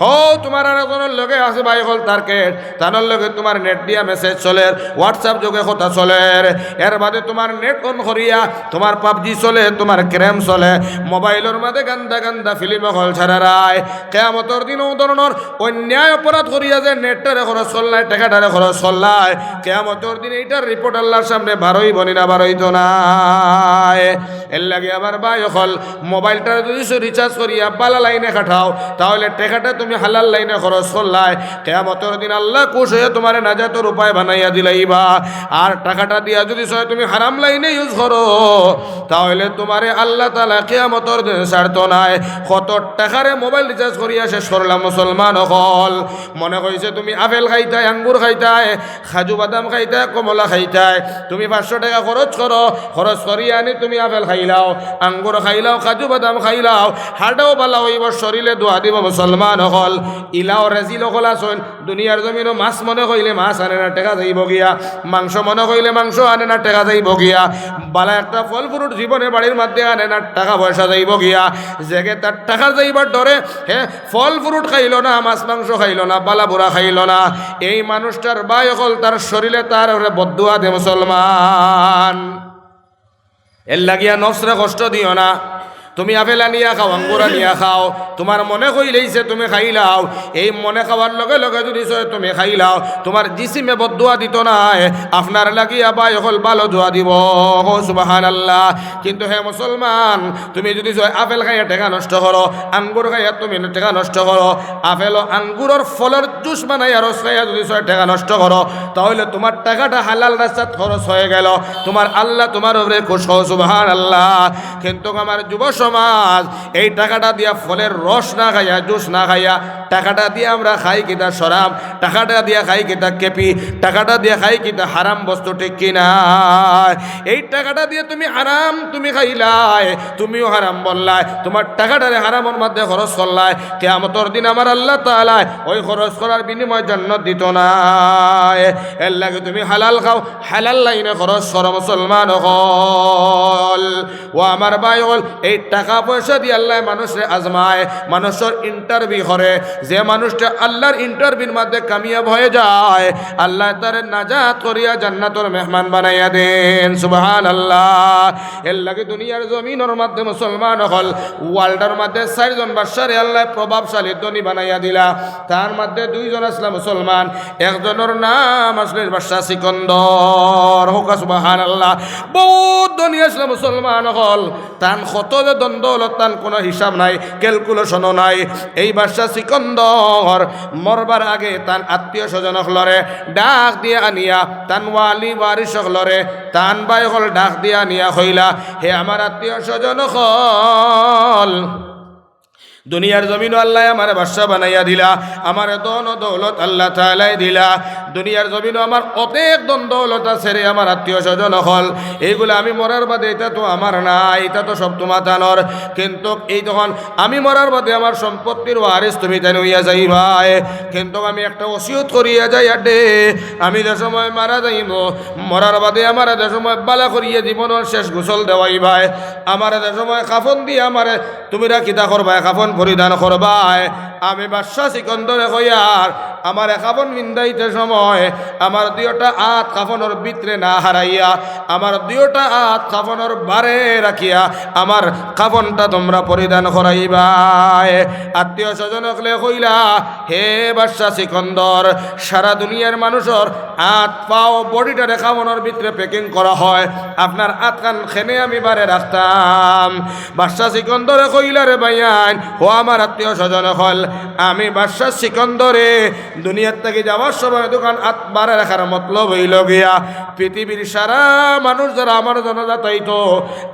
হউ, তুমার আরকজনর লগে আছে ভাই অকল, তার কে-, তানর লগে তুমার net দিয়া message চলের, WhatsApp যোগে কথা চলের। এর বাদে তুমার net on করিয়া তুমার PUBG চলে, তুমার game চলে, মোবাইলর মাঝে গান্দা গান্দা film অকল ছাড়ারায়। কিয়ামতর দিন অউ ধরনর অন্যায় অপরাধ করিয়া যে net টারে খরচ করলায়, টেকাটারে খরচ করলায়, কিয়ামতর দিন এইটার report আল্লার সামনে বার অইবো নি না, বার অইতো নায়? এরলাগি আমার ভাই অকল, মোবাইলটা যদি recharge করিয়া বালা লাইনে খাটাও, তাহলে টেকাটা তুমি হালাল লাইনে খরচ করলায়, কিয়ামতর দিন আল্লা খুশ অইয়া তুমারে নাজাতর উপায় বানাইয়া দিলাইবা। আর টেকাটা দিয়া যদি অয় তুমি হারাম লাইনে use করো, তাহলে তুমারে আল্লা তাআলা কিয়ামতর দিন ছাড়তো নায়। কত টেকারে মোবাইল recharge করিয়া শেষ করলাম মুসলমান অকল। মনে কইছে তুমি আপেল খাইতায়, আঙ্গুর খাইতায়, কাজু বাদাম খাইতায়, কমলা খাইতায়, তুমি পাঁচশো টেকা খরচ করো, খরচ করিয়া আনি তুমি আপেল খাইলাও, আঙ্গুর খাইলাও, কাজু বাদাম খাইলাও, হার্টেও বালা অইবো, শরীলে দোয়া দিবো মুসলমান অকল। ইলাও রেজিল অকল আছইন, দুনিয়ার জমিনো মাছ মনে কইলে মাছ আনে না, টেকা যাইবো গিয়া, মাংস মনে কইলে মাংস আনে না, টেকা যাইবো গিয়া, বালা একটা ফল fruit জীবনে বাড়ির মাঝে আনে না, টেকা পয়সা যাইবো গিয়া, যেগে তার টেকা যাইবার ডরে, হে, ফল fruit খাইলো না, মাছ মাংস খাইলো না, বালা বুরা খাইলো না, এই মানুষটার ভাই অকল তার শরীলে তার উপরে বদদোয়া দে মুসলমান। এরলাগিয়া নফসরে কষ্ট দিও না, তুমি আপেল আনিয়া খাও, আঙ্গুর আনিয়া খাও, তুমার মনে কইলাইছে তুমি খাইলাও, এই মনে খাওয়ার লগে লগে যুদি সয় তুমি খাইলাও, তুমার জিসিমে বদদুয়া দিতো নায়, আপনার লাগিয়া ভাই অকল ভালো দোয়া দিবো। কও সুবহানাল্লাহ। কিন্তু হে মুসলমান, তুমি যুদি সয় আপেল খাইয়া টেকা নষ্ট করো, আঙ্গুর খাইয়া তুমি টেকা নষ্ট করো, আপেল ও আঙ্গুরর ফলর জুস বানাইয়া রস খাইয়া যুদি সয় টেকা নষ্ট করো, তাহলে তুমার টেকাটা হালাল রাস্তাত খরচ অইগেলো, তুমার আল্লাহ তুমার উপরে খুশ। কও সুবহানাল্লাহ। কিন্তু আমার যুব সমাজ, এই টেকাটা দিয়া ফলর রস না খাইয়া, জুস না খাইয়া, টেকাটা দিয়া আমরা খাই কিতা শরাব, টেকাটা দিয়া খাই কিতা কেপি, টেকাটা দিয়া খাই কিতা হারাম বস্তু, ঠিক কি না? এই টেকাটা দিয়া তুমি হারাম তুমি খাইলায়, তুমিও হারাম বললায়, তুমার টেকাটারে হারামর মধ্যে খরচ করলায়, কিয়ামতর দিন আমার আল্লাহ তাআলায় ওই খরচ করার বিনিময়ে জান্নাত দিতো নায়। এরলাগি তুমি হালাল খাও, হালাল লাইনে খরচ করো মুসলমান অকল। ও আমার ভাই অকল, এই টেকা পয়সা দিয়া আল্লায় মানুষরে আজমায়, মানুষর interview করে। যে মানুষটা আল্লাহর interviewর মধ্যে কামিয়াব অইযায়, আল্লায় তারে নাজাত করিয়া জান্নাতর মেহমান বানাইয়া দেইন। সুবহানাল্লাহ। এরলাগি দুনিয়ার জমিনর মধ্যে মুসলমান অকল, worldর মধ্যে চাইরজন বাদশারে আল্লায় প্রভাবশালী ধনী বানাইয়া দিলা। তার মধ্যে দুইজন আছলা মুসলমান, একজনর নাম আছলা বাদশা সিকন্দর। কউক্কা সুবহানাল্লাহ। বউত ধনী আছলা মুসলমান অকল, তান কত যে ধন দৌলত, তান কুনু হিসাব নাই, calculationও নাই। এই বাদশা সিকন্দর মরবার আগে তান আত্মীয় স্বজন অকলরে ডাক দিয়া আনিয়া, তান ওয়ালি ওয়ারিস অকলরে, তান ভাই অকল ডাক দিয়া আনিয়া কইলা, হে আমার আত্মীয় স্বজন অকল, দুনিয়ার জমিনো আল্লায় আমারে বাদশা বানাইয়া দিলা, আমারে ধন ও দৌলত আল্লাহ তাআলায় দিলা, দুনিয়ার জমিনো আমার অনেক ধন দৌলত আছে রে আমার আত্মীয় স্বজন অকল, এইগুলা আমি মরার বাদে ইতা তো আমার নায়, ইতা তো সব তুমাতানর। কিন্তু এই তখন আমি মরার বাদে আমার সম্পত্তির ওয়ারিস তুমিতাইন অইয়া যাইবায়। কিন্তু আমি একটা ওসিয়ত করিয়া যাইয়ার দে, আমি যে সময় মারা যাইমু, মরার বাদে আমারে যে সময় ভালা করিয়া জীবনর শেষ গোসল দেওয়াইবায়, আমারে যে সময় কাফন দিয়া আমারে তুমিরা কিতা করবায়, কাফন পরিধান করবায়। আমি বাদশা সিকন্দরে কইয়ার, আমারে কাফন পিন্দাইতে সময় আমার দুইওটা আত কাফনর ভিতরে না হারাইয়া, আমার দুইওটা আত কাফনর বারে রাখিয়া আমার কাফনটা তুমরা পরিধান করাইবায়। আত্মীয় স্বজন অকলে কইলা, হে বাদশা সিকন্দর, সারা দুনিয়ার মানুষর আত পাও bodyটারে কাফনর ভিতরে packing করা হয়, আপনার আতখান কেনে আমি বারে রাখতাম? বাদশা সিকন্দরে কইলা, রে ভাইয়াইন, ও আমার আত্মীয় স্বজন অকল, আমি বাদশা সিকন্দরে দুনিয়ার থাকি যাওয়ার সময় দুইখান আত বারে রাখার মতলব অইলো গিয়া, পৃথিবীর সারা মানুষ যারা আমার জানাজাত আইতো,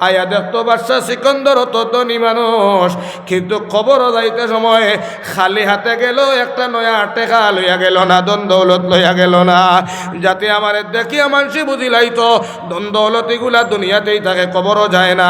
আইয়া দেখতো বাদশা সিকন্দর অত ধনী মানুষ, কিন্তু কবরো যাইতে সময় খালি হাতে গেলো, একটা নয়া টেকা লইয়া গেলো না, ধন দৌলত লইয়া গেলো না, যাতে আমারে দেখিয়া মানষে বুঝিলাইতো ধন দৌলত ইগুলা দুনিয়াতেই থাকে, কবরো যায় না।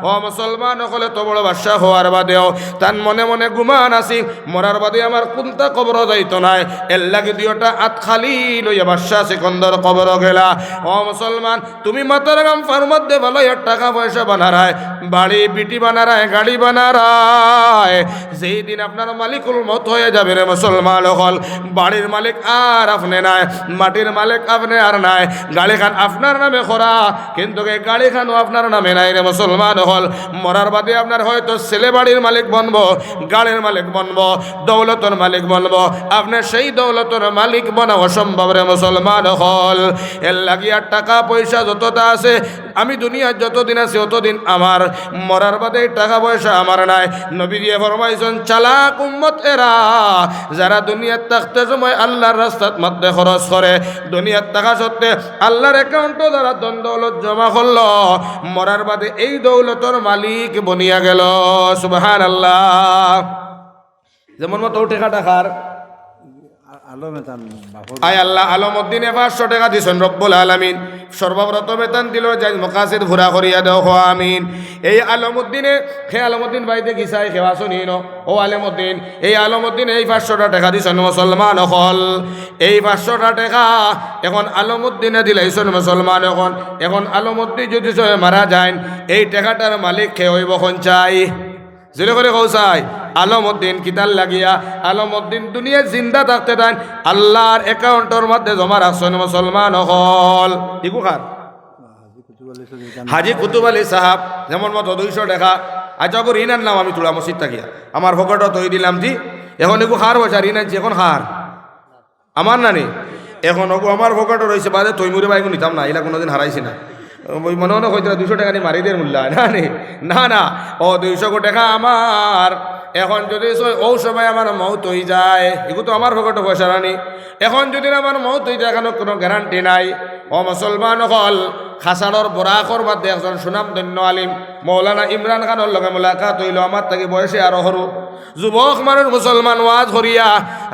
ও মুসলমান অকলে, তো বড় বাদশা হওয়ার বাদেও তান মনে মনে গুমান আছিল, মরার বাদে আমার কুন্তা কবরো যাইতো নায়, এরলাগি দুইওটা আত খালি লইয়া বাদশা সিকন্দর কবরো গেলা। ও মুসলমান, তুমি মাথার ঘাম পাওর মধ্যে ফালাইয়া টেকা পয়সা বানারায়, বাড়ি বিটি বানারায়, গাড়ি বানারায়, যেই দিন আপনার মালিকুল মউত অইয়া যাবে রে মুসলমান অকল, বাড়ির মালিক আর আপনে নায়, মাটির মালিক আপনে আর নায়, গাড়িখান আপনার নামে করা, কিন্তু এই গাড়িখানও আপনার নামে নাই রে মুসলমান অকল। মরার বাদে আপনার হয়তো ছেলে বাড়ির মালিক বনবো, গাড়ির মালিক বনবো, দৌলতর মালিক বনবো, আপনে সেই দৌলতর মালিক বনা অসম্ভব রে মুসলমান অকল। এরলাগি আর টেকা পয়সা যততা আছে, আমি দুনিয়াত যতদিন আছি অতদিন আমার, মরার বাদে এই টেকা পয়সা আমার নায়। নবীজিয়ে ফরমাইছইন, চালাক উম্মত এরা, যারা দুনিয়াত থাকতে সময় আল্লাহর রাস্তাত মধ্যে খরচ করে, দুনিয়াত থাকা সত্ত্বে আল্লাহর accountও যারা ধন দৌলত জমা করলো, মরার বাদে এই দৌলতর মালিক বনিয়া গেলো। সুবহানাল্লাহ। যেমন মতো টেকা টেকার আ-, আলমে তান বাপর আয় আল্লাহ, আলমউদ্দিনে পাঁচশো টেকা দিছইন রব্বুল আলামিন। সর্বপ্রথমে তান দিলর জায়েজ মাকাসিদ পুরা করিয়া দেও, কও আমিন। এই আলমউদ্দিনে, হে আলমউদ্দিন ভাই দেখি চাই, কেউ আছো নি ন? ও আলমউদ্দিন, এই আলমউদ্দিনে এই পাঁচশোটা টেকা দিছইন মুসলমান অকল। এই পাঁচশোটা টেকা এখন আলমউদ্দিনে দিলাইছইন মুসলমান অকল। এখন আলমউদ্দিন যুদি সয় মারা যাইন, এই টেকাটার মালিক কে অইবো কউক্কা চাই? জোরে করি কউক্কা চাই। আলমউদ্দিন কিতার লাগিয়া? আলমউদ্দিন দুনিয়াত জিন্দা থাকতে তাইন আল্লাহর accountর মধ্যে জমা রাখছইন মুসলমান অকল। ইগু কার? হাজি কুতুব আলী সাহেব, যেমন মতো দুইশো টেকা, আচ্ছা, ওগু ঋণ আনলাম আমি তুলা মসজিদ থাকিয়া, আমার পকেটো থই দিলাম জি, এখন এগু কার পয়সা, ঋণ আনছি, এখন কার? আমার নানি, এখন ওগু আমার পকেটো রইছে, বাদে থইমুরে বা এগু নিতাম না, ইলা কুনুদিন হারাইছি না। ওই মনে মনে কইতরা দুইশো টেকা নি মারি দের মুল্লা, না নি, না, না, ও দুইশো গু টেকা আমার। এখন যুদি সই-, অউ সময় আমার মউত অইযায়, এগু তো আমার পকেটো পয়সা নানি। এখন যুদি আমার মউত অইযায়, এখানো কুনু guarantee নাই। ও মুসলমান অকল, কাছাড়র বরাকর মধ্যে একজন সুনামধন্য আলিম মৌলানা ইমরান খানর লগে মুলাকাত অইলো, আমার থাকি বয়সে আরো হুরু। যুবক মানুষ মুসলমান ওয়াজ করিয়া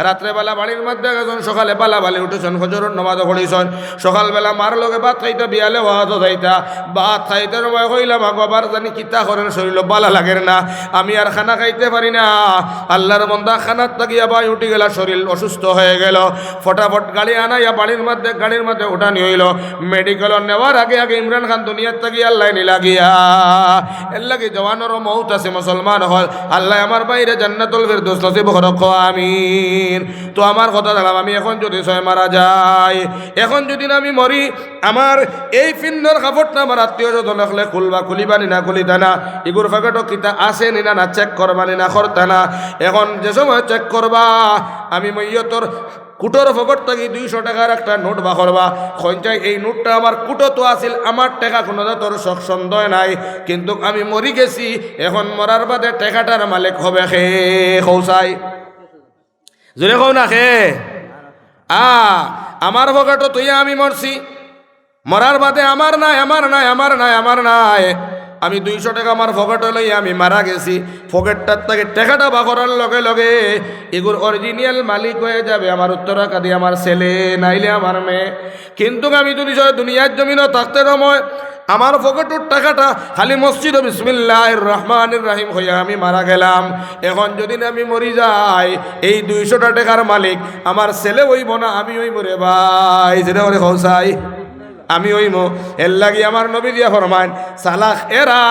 রাত্রে বেলা বাড়ির মধ্যে গেছইন, সকালে বালা বালি উঠছইন, ফজরর নমাজও পড়ছইন। সকালবেলা মার লগে ভাত খাইতা, বিয়ালে ওয়াজও যাইতা। ভাত খাইতে সময় কইলা, "মা গো, আবার জানি কিতা করের, শরীলো বালা লাগের না, আমি আর খানা খাইতে পারি না।" আল্লার বন্দা খানাত থাকিয়া বায় উঠি গেলা, শরীল অসুস্থ হয়ে গেল। ফটাফট গাড়ি আনাইয়া বাড়ির মধ্যে, গাড়ির মধ্যে উঠানি অইলো। মেডিকেলো নেওয়ার আগে আগে ইমরান খান দুনিয়াত থাকি আল্লায় নিলা গিয়া। এরলাগি জওয়ানরও মউত আছে, মুসলমান অকল। আল্লায় আমার ভাইরে জান্নাতুল ফিরদৌস নসিব করউক, আমিন। তো আমার কথা দাঁড়াম, আমি এখন যুদি সই মারা যাই, এখন যুদি না আমি মরি, আমার এই পিন্ডর কাপড়টা আমার আত্মীয় স্বজন অকলে খুলবা, খুলিবা নি না খুলিতা না, ইগুর পকেটো কিতা আছে নি না, না check করবা নি না করতা না। এখন যে সময় check করবা, আমি মইয়তর কুটর পকেট থাকি দুইশো টেকার একটা নোট বার করবা। কইন চাই, এই নোটটা আমার কুটো তো আছিল, আমার টেকা কুনু জাতর শক সন্দেহ নাই, কিন্তুক আমি মরি গেছি, এখন মরার বাদে টেকাটার মালিক হবে কে? কও চাই, জোরে কও না কে? আ, আমার পকেটো থইয়া আমি মরছি, মরার বাদে আমার নাই, আমার নাই, আমার নাই, আমার নাই। আমি দুইশো টেকা আমার পকেটো লইয়া আমি মারা গেছি। পকেটটার থাকি টেকাটা বার করার লগে লগে ইগুর original মালিক হয়ে যাবে আমার উত্তরাধিকারী, আমার ছেলে, নাইলে আমার মেয়ে। কিন্তুক আমি যুদি সই দুনিয়ার জমিনো থাকতে সময় আমার পকেটর টেকাটা খালি মসজিদো বিসমিল্লাহির রহমানির রহিম কইয়া আমি মারা গেলাম, এখন যুদি না আমি মরি যাই, এই দুইশোটা টেকার মালিক আমার ছেলে অইবো না, আমি অইমু রে ভাই। জোরে কও চাই, আমি অইমু। এরলাগি আমার নবী দিয়া ফরমাইন, চালাক এরা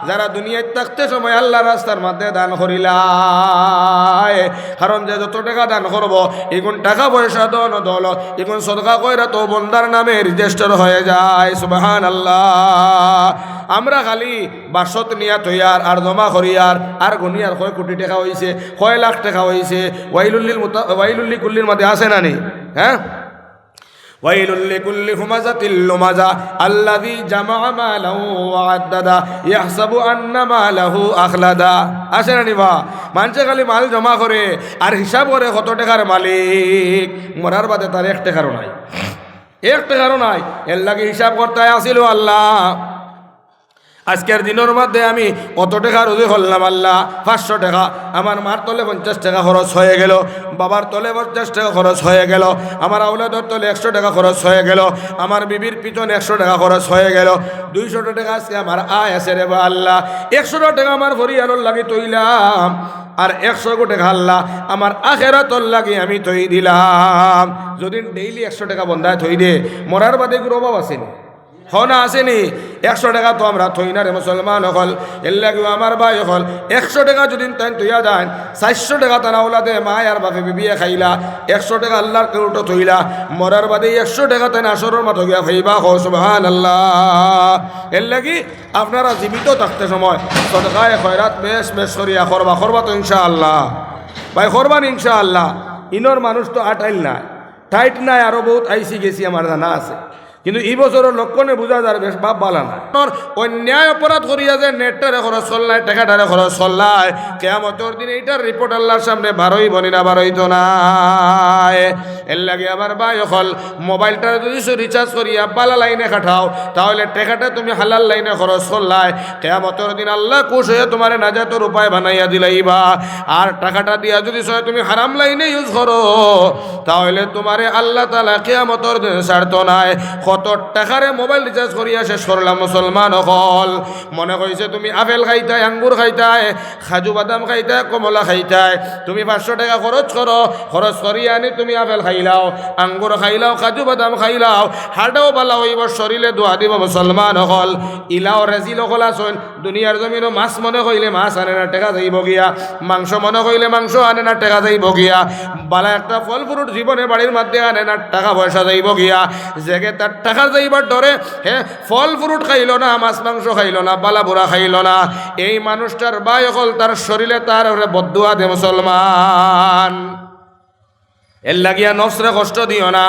যারা দুনিয়াত থাকতে সময় আল্লার রাস্তার মধ্যে দান করিলায়, কারণ যে যত টেকা দান করবো, ইগুন টেকা পয়সা, ধন দৌলত, ইগুন সদকা কইরা তো বন্দার নামে register হয়ে যায়। সুবহানাল্লাহ। আমরা খালি বাক্সত নিয়া থইয়ার আর জমা করিয়ার আর গনিয়ার কয় কোটি টেকা অইছে, কয় লাখ টেকা অইছে। ওয়াইলুল লিল মুতা-, ওয়াইলুল লিকুল্লির মধ্যে আছে না নি? হ্যাঁ? ওয়াইলুল লিকুল্লি হুমাযাতিল লুমাযা আল্লাযী জামাআ মালাহু ওয়া আদ্দাদা ইয়াহসাবু আন্না মালাহু আখলাদা। আছে না নি বা? মানষে খালি মাল জমা করে আর হিসাব করে কত টেকার মালিক, মরার বাদে তার এক টেকারও নাই, এক টেকারও নাই। এরলাগি হিসাব করতে আছিল, আল্লাহ, আজকের দিনর মধ্যে আমি অত টেকা রুজি করলাম আল্লাহ, পাঁচশো টেকা, আমার মার তলে পঞ্চাশ টেকা খরচ হয়ে গেল, বাবার তলে পঞ্চাশ টেকা খরচ হয়ে গেল, আমার আওলাদর তলে একশো টেকা খরচ হয়ে গেল, আমার বিবির পিছনে একশো টেকা খরচ হয়ে গেল, দুইশো টেকা আজকে আমার আয় আছে রে বা আল্লাহ, একশো টেকা আমার পরিয়ালর লাগি থইলাম, আর একশো টেকা আল্লাহ আমার আখেরাতর লাগি আমি থই দিলাম। যুদি daily একশো টেকা বন্দায় থই দে, মরার বাদে ইগুর অভাব আছে নি? কও না আছে নি? একশো টেকা তো আমরা থই না রে মুসলমান অকল। এরলাগিও আমার ভাই অকল, একশো টেকা যুদি তাইন থইয়া যাইন, চাইরশো টেকা তান আওলাদে, মায় আর বাপে, বিবিয়ে খাইলা, একশো টেকা আল্লার কেউটো থইলা, মরার বাদে একশো টেকা তাইন হাশরর মাঠো গিয়া পাইবা। কও সুবহানাল্লাহ। এরলাগি আপনারা জীবিত থাকতে সময় সদকায়ে খয়রাত বেশ বেশ করিয়া করবা, করবা তো ইনশাআল্লাহ? ভাই, করবা নি ইনশাআল্লাহ? ইনর মানুষ তো আটাইল নায়, টাইট নায়, আরো বউত আইছি গেছি আমার জানা আছে। কিন্তু ই বছরর লক্ষণে বুঝা যার বেশ ভাব বালা নায়। অন্যায় অপরাধ করিয়া যে নেটটারে খরচ করলায়, টেকাটারে খরচ করলায়, কিয়ামতর দিন ইটার report আল্লার সামনে বারইবো নি না বারইতো নায়? এরলাগি আমার ভাই অকল, মোবাইলটারে যুদি recharge করিয়া বালা লাইনে খাটাও, তাহলে টেকাটা তুমি হালাল লাইনে খরচ করলায়, কিয়ামতর দিন আল্লা খুশ অইয়া তুমারে নাজাতর উপায় বানাইয়া দিলাইবা। আর টেকাটা দিয়া যুদি সয় তুমি হারাম লাইনে use করো, তাহলে তুমারে আল্লা তাআলা কিয়ামতর দিন ছাড়তো নায়। কত টেকারে মোবাইল recharge করিয়া শেষ করলাম মুসলমান অকল। মনে কইছে তুমি আপেল খাইতায়, আঙ্গুর খাইতায়, কাজু বাদাম খাইতায়, কমলা খাইতায়, তুমি পাঁচশো টেকা খরচ করো, খরচ করিয়া আনি তুমি আপেল খাইলাও, আঙ্গুর খাইলাও, কাজু বাদাম খাইলাও, হার্টেও বালা অইবো, শরীলে দোয়া দিবো মুসলমান অকল। ইলাও রেজিল অকল আছইন, দুনিয়ার জমিনো মাছ মনে কইলে মাছ আনে না, টেকা যাইবো গিয়া। মাংস মনে কইলে মাংস আনে না, টেকা যাইবো গিয়া। বালা একটা ফল fruit জীবনে বাড়ির মধ্যে আনে না, টেকা পয়সা যাইবো গিয়া। যেগে তার টেকা যাইবার ডরে হে ফল fruit খাইলো না, মাছ মাংস খাইলো না, বালা বুরা খাইলো না, এই মানুষটার ভাই অকল তার শরীরে তার উপরে বদদুয়া দে মুসলমান। এর লাগিয়া নফসরে কষ্ট দিও না।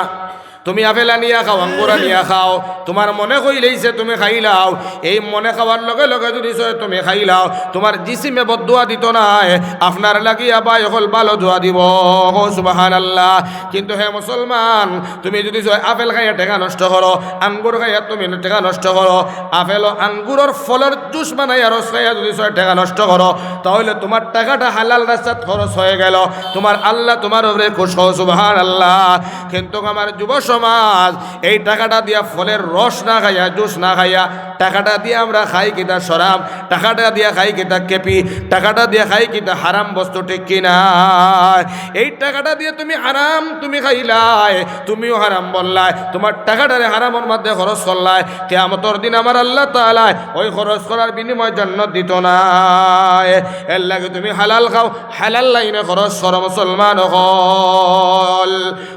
তুমি আপেল আনিয়া খাও, আঙ্গুর আনিয়া খাও, তুমার মনে কইলেইছে তুমি খাইলাও। এই মনে খাওয়ার লগে লগে যুদি চায় তুমি খাইলাও, তুমার জিসিমে বদদুয়া দিতো নায়, আপনার লাগিয়া ভাই অকল ভালো দোয়া দিবো। কও সুবহানাল্লাহ। কিন্তু হে মুসলমান, তুমি যুদি চায় আপেল খাইয়া টেকা নষ্ট করো, আঙ্গুর খাইয়া তুমি টেকা নষ্ট করো, আপেল ও আঙ্গুরর ফলর জুস বানাইয়া রস খাইয়া যুদি চায় টেকা নষ্ট করো, তাহলে তুমার টেকাটা হালাল রাস্তাত খরচ হয়ে গেল, তুমার আল্লাহ তুমার উপরে খুশ। কও সুবহানাল্লাহ। কিন্তু আমার যুব সমাজ, এই টেকাটা দিয়া ফলের রস না খাইয়া, জুস না খাইয়া, টেকাটা দিয়া আমরা খাই কিতা শরাব, টেকাটা দিয়া খাই কিতা কেপি, টেকাটা দিয়া খাই কিতা হারাম বস্তু, ঠিক কি না? এই টেকাটা দিয়া তুমি হারাম তুমি খাইলায়, তুমিও হারাম বললায়, তুমার টেকাটারে হারামর মধ্যে খরচ করলায়, কিয়ামতর দিন আমার আল্লাহ তাআলায় ওই খরচ করার বিনিময়ে জান্নাত দিতো নায়। এর লাগি তুমি হালাল খাও, হালাল লাইনে খরচ করো মুসলমান অকল।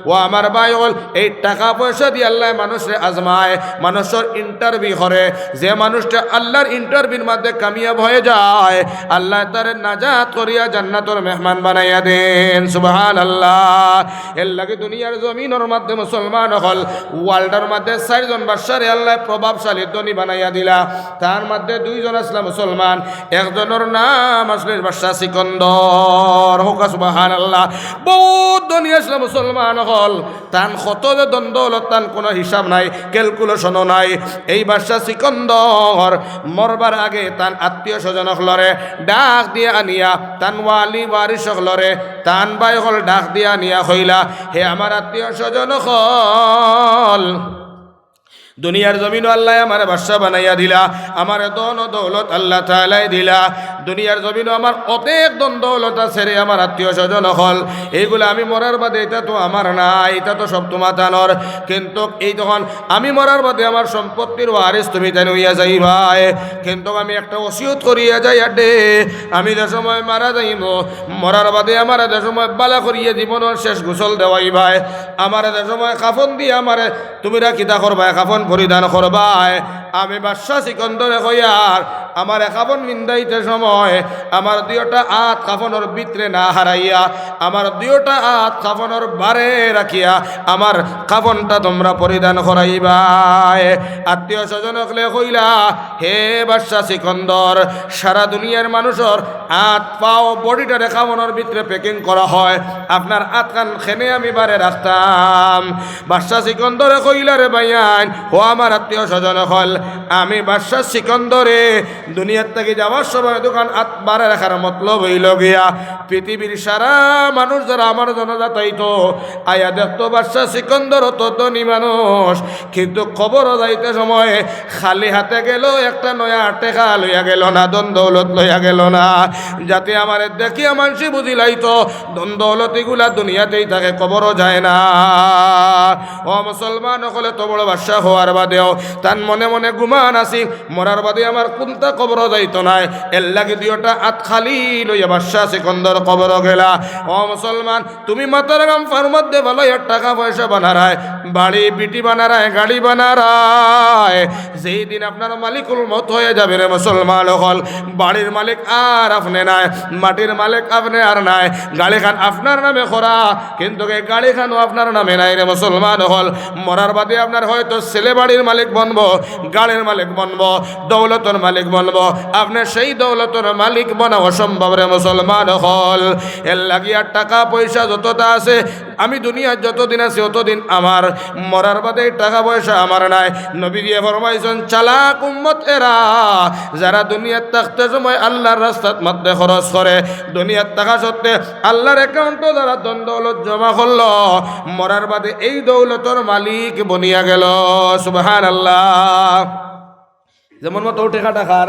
ও আমার ভাই অকল, এই টেকা পয়সা দিয়া আল্লায় মানুষরে আজমায়, মানুষর interview করে। যে মানুষটা আল্লাহর interviewর মধ্যে কামিয়াব হয়ে যায়, আল্লায় তারে নাজাত করিয়া জান্নাতর মেহমান বানাইয়া দেন। সুবহানাল্লাহ। এর লাগি দুনিয়ার জমিনর মধ্যে মুসলমান অকল, worldর মধ্যে চাইরজন বাদশারে আল্লায় প্রভাবশালী ধনী বানাইয়া দিলা। তার মধ্যে দুইজন আছলা মুসলমান, একজনর নাম আছলা বাদশা সিকন্দর। কউক্কা সুবহানাল্লাহ। বহুত ধনী আছলা মুসলমান অকল। তান কত যে ধন দৌলত, তান কোনো হিসাব নাই, calculationও নাই। এই বাদশা সিকন্দর মরবার আগে তান আত্মীয় স্বজন অকলরে ডাক দিয়া আনিয়া, তান ওয়ালি ওয়ারিস অকলরে, তান ভাই অকল ডাক দিয়া আনিয়া কইলা, হে আমার আত্মীয় স্বজন অকল, দুনিয়ার জমিনো আল্লায় আমারে বাদশা বানাইয়া দিলা, আমারে ধন ও দৌলত আল্লাহ তাআলায় দিলা, দুনিয়ার জমিনো আমার অনেক ধন দৌলত আছে রে আমার আত্মীয় স্বজন অকল, এইগুলা আমি মরার বাদে ইতা তো আমার নায়, ইতা তো সব তুমাতানর। কিন্তু এই তখন আমি মরার বাদে আমার সম্পত্তির ওয়ারিস তুমিতাইন অইয়া যাইবায়। কিন্তু আমি একটা ওসিয়ত করিয়া যাইয়ার দে, আমি যে সময় মারা যাইমু, মরার বাদে আমারে যে সময় বালা করিয়া জীবনর শেষ গোসল দেওয়াইবায়, আমারে যে সময় কাফন দিয়া আমারে তুমরা কিতা করবায়, কাফন পরিধান করবায়, আমি বাদশা সিকন্দরে কইয়ার, আমারে কাফন পিন্দাইতে সময় আমার দুইওটা আত কাফনর ভিতরে না হারাইয়া, আমার দুইওটা আত কাফনর বারে রাখিয়া আমার কাফনটা তুমরা পরিধান করাইবায়। আত্মীয় স্বজন অকলে কইলা, হে বাদশা সিকন্দর, সারা দুনিয়ার মানুষর আত পাও bodyটারে কাফনর ভিতরে packing করা হয়, আপনার আতখান কেনে আমি বারে রাখতাম? বাদশা সিকন্দরে কইলা, রে ভাইয়াইন, ও আমার আত্মীয় স্বজন অকল, আমি বাদশা সিকন্দরে দুনিয়ার থাকি যাওয়ার সময় দুইখান আত বারে রাখার মতলব অইলো গিয়া পৃথিবীর সারা মানুষ যারা আমার জানাজাত আইতো, আইয়া দেখতো বাদশা সিকন্দর অত ধনী মানুষ, কিন্তু কবরো যাইতে সময় খালি হাতে গেলো, একটা নয়া টেকা লইয়া গেলো না, ধন দৌলত লইয়া গেলো না, যাতে আমারে দেখিয়া মানষে বুঝিলাইতো ধন দৌলত ইগুলা দুনিয়াতেই থাকে, কবরো যায় না। ও মুসলমান অকল, অত বড় বাদশা হওয়ার বাদেও তান মনে মনে গুমান আছিল, মরার বাদে আমার কুন্তা কবরো যাইতো নায়, এর লাগি দুইওটা আত খালি লইয়া বাদশা সিকন্দর কবরো গেলা। ও মুসলমান, তুমি মাথার গাম পাওর মধ্যে ফালাইয়া টেকা পয়সা বানারায়, বাড়ি ভিটি বানারায়, গাড়ি বানারায়, যেই দিন আপনার মালিকুল মউত হয়ে যাবে রে মুসলমান অকল, বাড়ির মালিক আর আপনে নায়, মাটির মালিক আপনে আর নায়, গাড়িখান আপনার নামে করা, কিন্তু এই গাড়িখানও আপনার নামে নাই রে মুসলমান অকল। মরার বাদে আপনার হয়তো ছেলে বাড়ির মালিক বনবো, গাড়ির মালিক বনবো, দৌলতর মালিক বনবো, আপনে সেই দৌলতর মালিক বনা অসম্ভব রে মুসলমান অকল। এর লাগিয়া টেকা পয়সা যততা আছে, আমি দুনিয়াত যতদিন আছি অতদিন আমার, মরার বাদে এই টেকা পয়সা আমার নায়। নবীজিয়ে ফরমাইছইন, চালাক উম্মত এরা, যারা দুনিয়াত থাকতে সময় আল্লাহর রাস্তাত মধ্যে খরচ করে, দুনিয়াত থাকা সত্ত্বে আল্লাহর accountও যারা ধন দৌলত জমা করলো, মরার বাদে এই দৌলতর মালিক বনিয়া গেলো। সুবহানাল্লাহ। যেমন মতো টেকা টেকার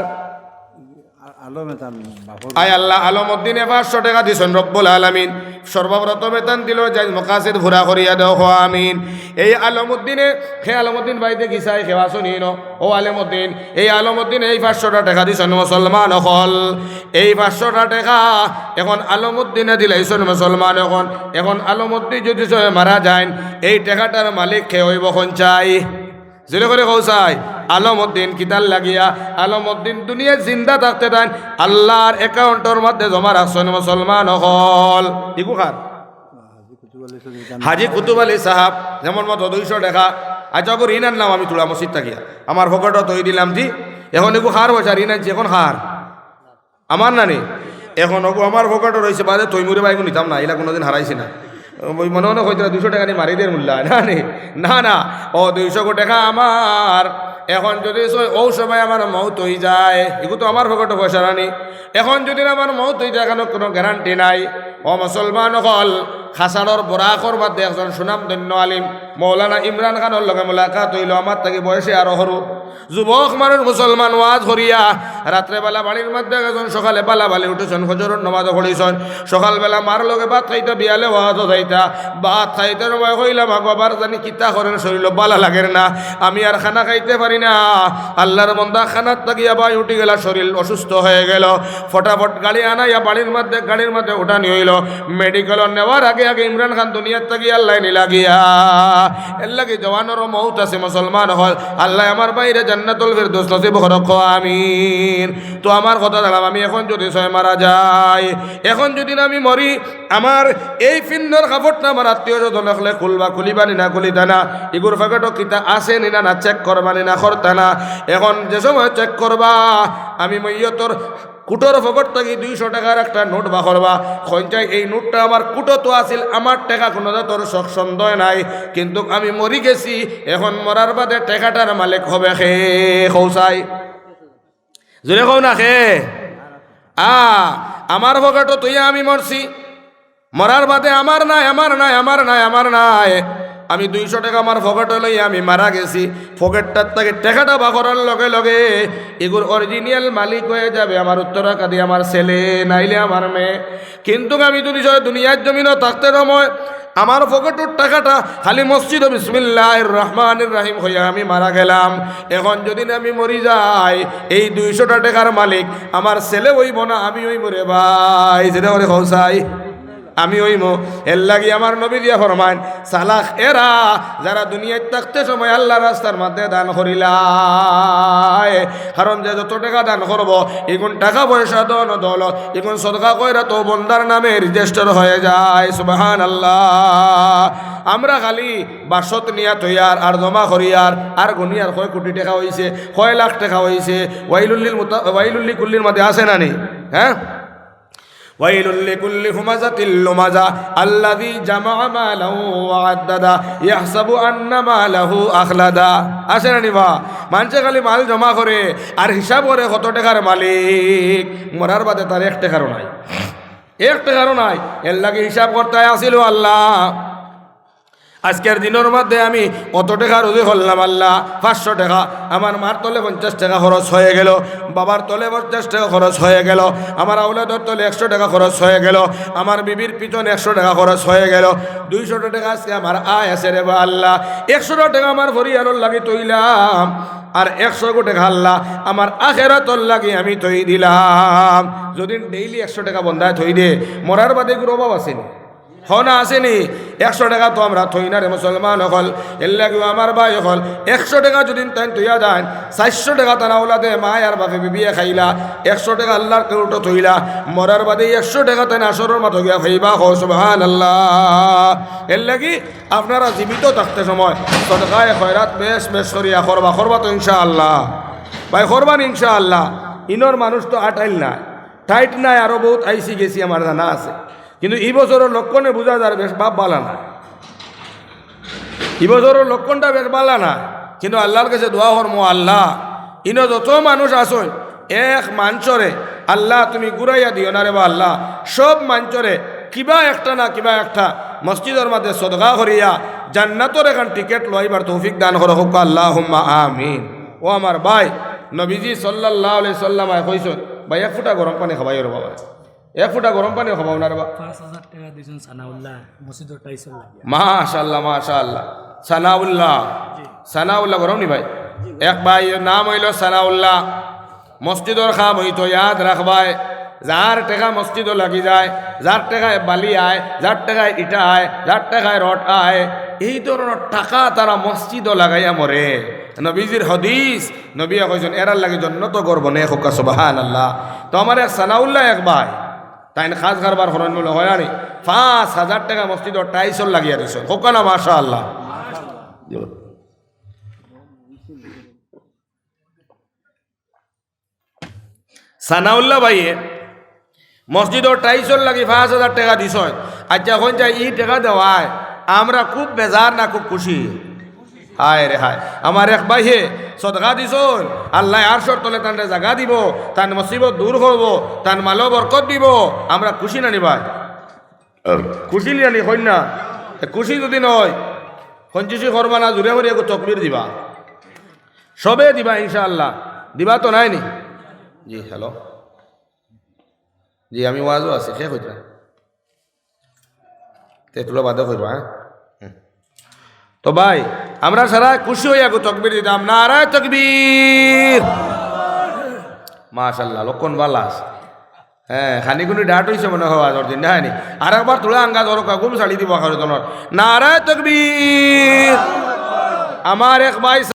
আলম এতান বাপর আয় আল্লাহ, আলমউদ্দিনে পাঁচশো টেকা দিছইন রব্বুল আলামিন। সর্বপ্রথম এতান দিল যাইজ মকাসিদ পুরা করিয়া দেও, কও আমিন। এই আলমউদ্দিনে, হে আলমউদ্দিন ভাই দেখি চাই, কেউ আছো নি ইনো? ও আলমউদ্দিন, এই আলমউদ্দিনে এই পাঁচশোটা টেকা দিছইন মুসলমান অকল। এই পাঁচশোটা টেকা এখন আলমউদ্দিনে দিলাইছইন মুসলমান অকল। এখন আলমউদ্দিন যুদি সবে মারা যাইন, এই টেকাটার মালিক কে অইবো কউন চাই? জোরে করি কও চাই। আলমউদ্দিন কিতার লাগিয়া? আলমউদ্দিন দুনিয়াত জিন্দা থাকতে তাইন আল্লার অ্যাকাউন্টর মধ্যে জমা রাখছইন মুসলমান অকল। ইগু কার? হাজি কুতুব আলী সাহেব, যেমন মতো দুইশো টেকা। আচ্ছা, অগু ঋণ আনলাম আমি তুলা মসজিদ থাকিয়া, আমার পকেটো থই দিলাম জি। এখন ইগু কার পয়সা, ঋণ আনছি, এখন কার? আমার নানি? এখন অগু আমার পকেটো রইছে, বাদে তৈমুরে বাইগু নিতাম না, ইলা কুনুদিন হারাইছি না। ওই মনে মনে কইতরা, "দুইশো টেকা নি মারি দের মোল্লা, না নি? না, না, ও দুইশো গু টেকা আমার।" এখন যুদি সই-, অউ সময় আমার মউত অইযায়, ইগু তো আমার পকেটো পয়সা নানি। এখন যুদি আমার মউত অইযায়, কেনে কুনু গ্যারান্টি নাই। ও মুসলমান অকল, কাছাড়র বরাকর মধ্যে একজন সুনামধন্য আলিম মৌলানা ইমরান খানর লগে মুলাকাত অইলো, আমার থাকি বয়সে আরো হুরু। যুবক মানুষ মুসলমান ওয়াজ করিয়া রাত্রে বেলা বাড়ির মধ্যে গেছইন, সকালে বালা বালি উঠছইন, ফজরর নমাজও পড়ছইন। সকালবেলা মার লগে ভাত খাইতা, বিয়ালে ওয়াজও যাইতা। ভাত খাইতে সময় কইলা, "মা গো, বার জানি কিতা করের, শরীলো বালা লাগের না, আমি আর খানা খাইতে পারি না।" আল্লার বন্দা খানাত থাকিয়া বায় উঠি গেলা, শরীল অসুস্থ হয়ে গেল। ফটাফট গাড়ি আনাইয়া বাড়ির মধ্যে, গাড়ির মধ্যে উঠানি অইলো। মেডিকেলো নেওয়ার আগে আগে ইমরান খান দুনিয়াত থাকি আল্লায় নিলা গিয়া। এরলাগি জওয়ানরও মউত আছে মুসলমান অকল। আল্লায় আমার ভাইরে জান্নাতুল ফিরদৌস নসিব করউক, কও আমিন। তো আমার কথা দাঁড়াম, আমি এখন যুদি সয় মারা যাই, এখন যুদি না আমি মরি, আমার এই পিন্ডর কাপড়টা আমার আত্মীয় স্বজন অকলে খুলবা, খুলিবা নি না খুলিতা না, ইগুর পকেটো কিতা আছে নি না, না চেক করবা নি না করতা না। এখন যে সময় চেক করবা, আমি মইয়তর কুটোর পকেট থাকি দুইশো টেকার একটা নোট বার করবা। কইন চাই, "এই নোটটা আমার কুটোত আছিল, আমার টেকা, কুনু জাতর সক-, সন্দেহ নাই, কিন্তুক আমি মরি গেছি, এখন মরার বাদে টেকাটার মালিক হবে কে?" কও চাই। জোরে কও না কে? আ, আমার পকেটো থইয়া আমি মরছি, মরার বাদে আমার নাই, আমার নাই, আমার নাই, আমার নাই। আমি দুইশো টেকা আমার পকেটো লইয়া আমি মারা গেছি। পকেটটার থাকি টেকাটা বার করার লগে লগে ইগুর original মালিক হয়ে যাবে আমার উত্তরাধিকারী, আমার ছেলে, নাইলে আমার মেয়ে। কিন্তুক আমি যুদি সয় দুনিয়ার জমিনো থাকতে সময় আমার পকেটর টেকাটা খালি মসজিদো বিসমিল্লাহির রহমানির রহিম কইয়া আমি মারা গেলাম, এখন যুদি না আমি মরি যাই, এই দুইশোটা টেকার মালিক আমার ছেলে অইবো না, আমি অইমু রে ভাই। জোরে করি কও চাই। আমি অইমু। এরলাগি আমার নবী দিয়া ফরমাইন, "চালাক এরা, যারা দুনিয়াত থাকতে সময় আল্লার রাস্তার মধ্যে দান করিলায়।" কারণ যে যত টেকা দান করবো, ইগুন টেকা পয়সা, ধন দৌলত, ইগুন সদকা খয়রাত অউ বন্দার নামে register হয়ে যায়। সুবহানাল্লাহ। আমরা খালি বাক্সত নিয়া থইয়ার আর জমা করিয়ার, আর গুনিয়ার কয় কোটি টেকা অইছে, কয় লাখ টেকা অইছে। ওয়াইলুল লিল মুতা-, ওয়াইলুল লিকুল্লির মধ্যে আছে না নি? হ্যাঁ? ويل لكل همزة لمزة الذي جمع مالا وعدده يحسب أن ماله أخلده। আছে না নি বা? মানষে খালি মাল জমা করে আর হিসাব করে কত টেকার মালিক, মরার বাদে তার এক টেকারও নাই, এক টেকারও নাই। এরলাগি হিসাব করতে আছিল আল্লাহ। আজকের দিনর মধ্যে আমি অত টেকা রুজি করলাম আল্লাহ, পাঁচশো টেকা, আমার মার তলে পঞ্চাশ টেকা খরচ হয়ে গেল, বাবার তলে পঞ্চাশ টেকা খরচ হয়ে গেল, আমার আওলাদর তলে একশো টেকা খরচ হয়ে গেল, আমার বিবির পিছনে একশো টেকা খরচ হয়ে গেল, দুইশো টেকা আজকে আমার আয় আছে রে বা আল্লাহ, একশো টেকা আমার পরিবারর লাগি থইলাম, আর একশো টেকা আল্লাহ আমার আখেরাতর লাগি আমি থই দিলাম। যদি daily একশো টেকা বন্দায় থই দে, মরার বাদে ইগুর অভাব আছে নি? হনা আছে নি? একশো টেকা তো আমরা থই না রে মুসলমান অকল। এরলাগিও আমার ভাই অকল, একশো টেকা যদি তাইন থইয়া দেইন, চাইরশো টেকা তান আওলাদে, মায় আর বাপে, বিবিয়ে খাইলা, একশো টেকা আল্লার অ্যাকাউন্টো থইলা, মরার বাদে একশো টেকা তাইন হাশরর মাঠো গিয়া পাইবা। কও সুবহানাল্লাহ। এরলাগি আপনারা জীবিত থাকতে সময় সদকায়ে খয়রাত বেশ বেশ করিয়া করবা, করবা তো ইনশাআল্লাহ? ভাই, করবা নি ইনশাআল্লাহ? ইনর মানুষ তো আটাইল নায়, টাইট নায়, আরো বউত আইছি গেছি আমার জানা আছে। কিন্তু ই বছরর লক্ষণে বুঝা যার বেশ ভাব বালা নায়। ই বছরর লক্ষণটা বেশ বালা নায়। কিন্তু আল্লার কাছে দোয়া করমু, আল্লাহ, ইনো যত মানুষ আছইন, এক মানষরে আল্লাহ তুমি ঘুরাইয়া দিও না রে বা আল্লাহ। সব মানষরে কিবা একটা না কিবা একটা মসজিদর মাঝে সদকা করিয়া জান্নাতর এখান টিকিট লইবার তৌফিক দান করো, কউক্কা আল্লাহুম্মা আমিন। ও আমার ভাই, নবীজি সাল্লাল্লাহু আলাইহি সাল্লামে কইছইন, ভাই, এক ফুটা গরম পানি খাবাইও রে বাবা। এক ফুটা গরম পানিও খাবাও না রে বাবা। পাঁচ হাজার টেকা দিছইন সানাউল্লাহ, মসজিদর টাইলসর লাগি। মাশাআল্লাহ, মাশাআল্লাহ। সানাউল্লাহ, সানাউল্লাহ গরম নি ভাই? এক ভাই নাম অইলো সানাউল্লাহ। মসজিদর কাম অইতো, ইয়াদ রাখবায়, যার টেকা মসজিদো লাগি যায়, যার টেকায় বালি আয়, যার টেকায় ইটা আয়, যার টেকায় রড আয়, এই ধরনর টেকা তারা মসজিদো লাগাইয়া মরে। নবীজির হাদিস, নবীয়ে কইছইন, এরার লাগি জন্নতো ঘর বনে, কউক্কা সুবহানাল্লাহ। তো আমার এক সানাউল্লাহ এক ভাই, তাইন কাজ কারবার করইন বুলে, অয় আনি পাঁচ হাজার টেকা মসজিদর টাইলসর লাগিয়া দিছইন, কউক্কা না মাশাআল্লাহ। সানাউল্লাহ ভাইয়ে মসজিদর টাইলসর লাগি পাঁচ হাজার টেকা দিছইন। আচ্ছা, অখন চাই, ই টেকা দেওয়ায় আমরা খুব বেজার না খুব খুশি? হায় রে হায়, আমার এক ভাইয়ে সদকা দিছইন, আল্লায় আরশর তলে তানরে জাগা দিবো, তান মুসিবত দূর করবো, তান মালো বরকত দিবো। আমরা খুশি না নি ভাই? খুশি নি না নি, কইন না? তে খুশি যুদি নয়, কঞ্জুসি করবা না, জুরে করি একটু তকবির দিবা। সবে দিবা ইনশাআল্লাহ। দিবা তো নায় নি? জি, হ্যালো। জি, আমি ওয়াজো আছি, কে কইতরা? তে তুলা বাদে কইবা, হ্যাঁ? হুম। তো ভাই, আমরা সারা খুশি অইয়া গো তকবির দিতাম, নারায়ে তকবির। মাশাআল্লাহ, লক্ষণ ভালা আছে। হ্যাঁ, খানি খুনি ডাট অইছে মনে অয় ওয়াজর দিন, নায় নি? আরেকবার তুলা আঙ্গা ধরো, ঘুম ছাড়ি দিবো আখের জনর। নারায়ে তকবির। আমার এক ভাই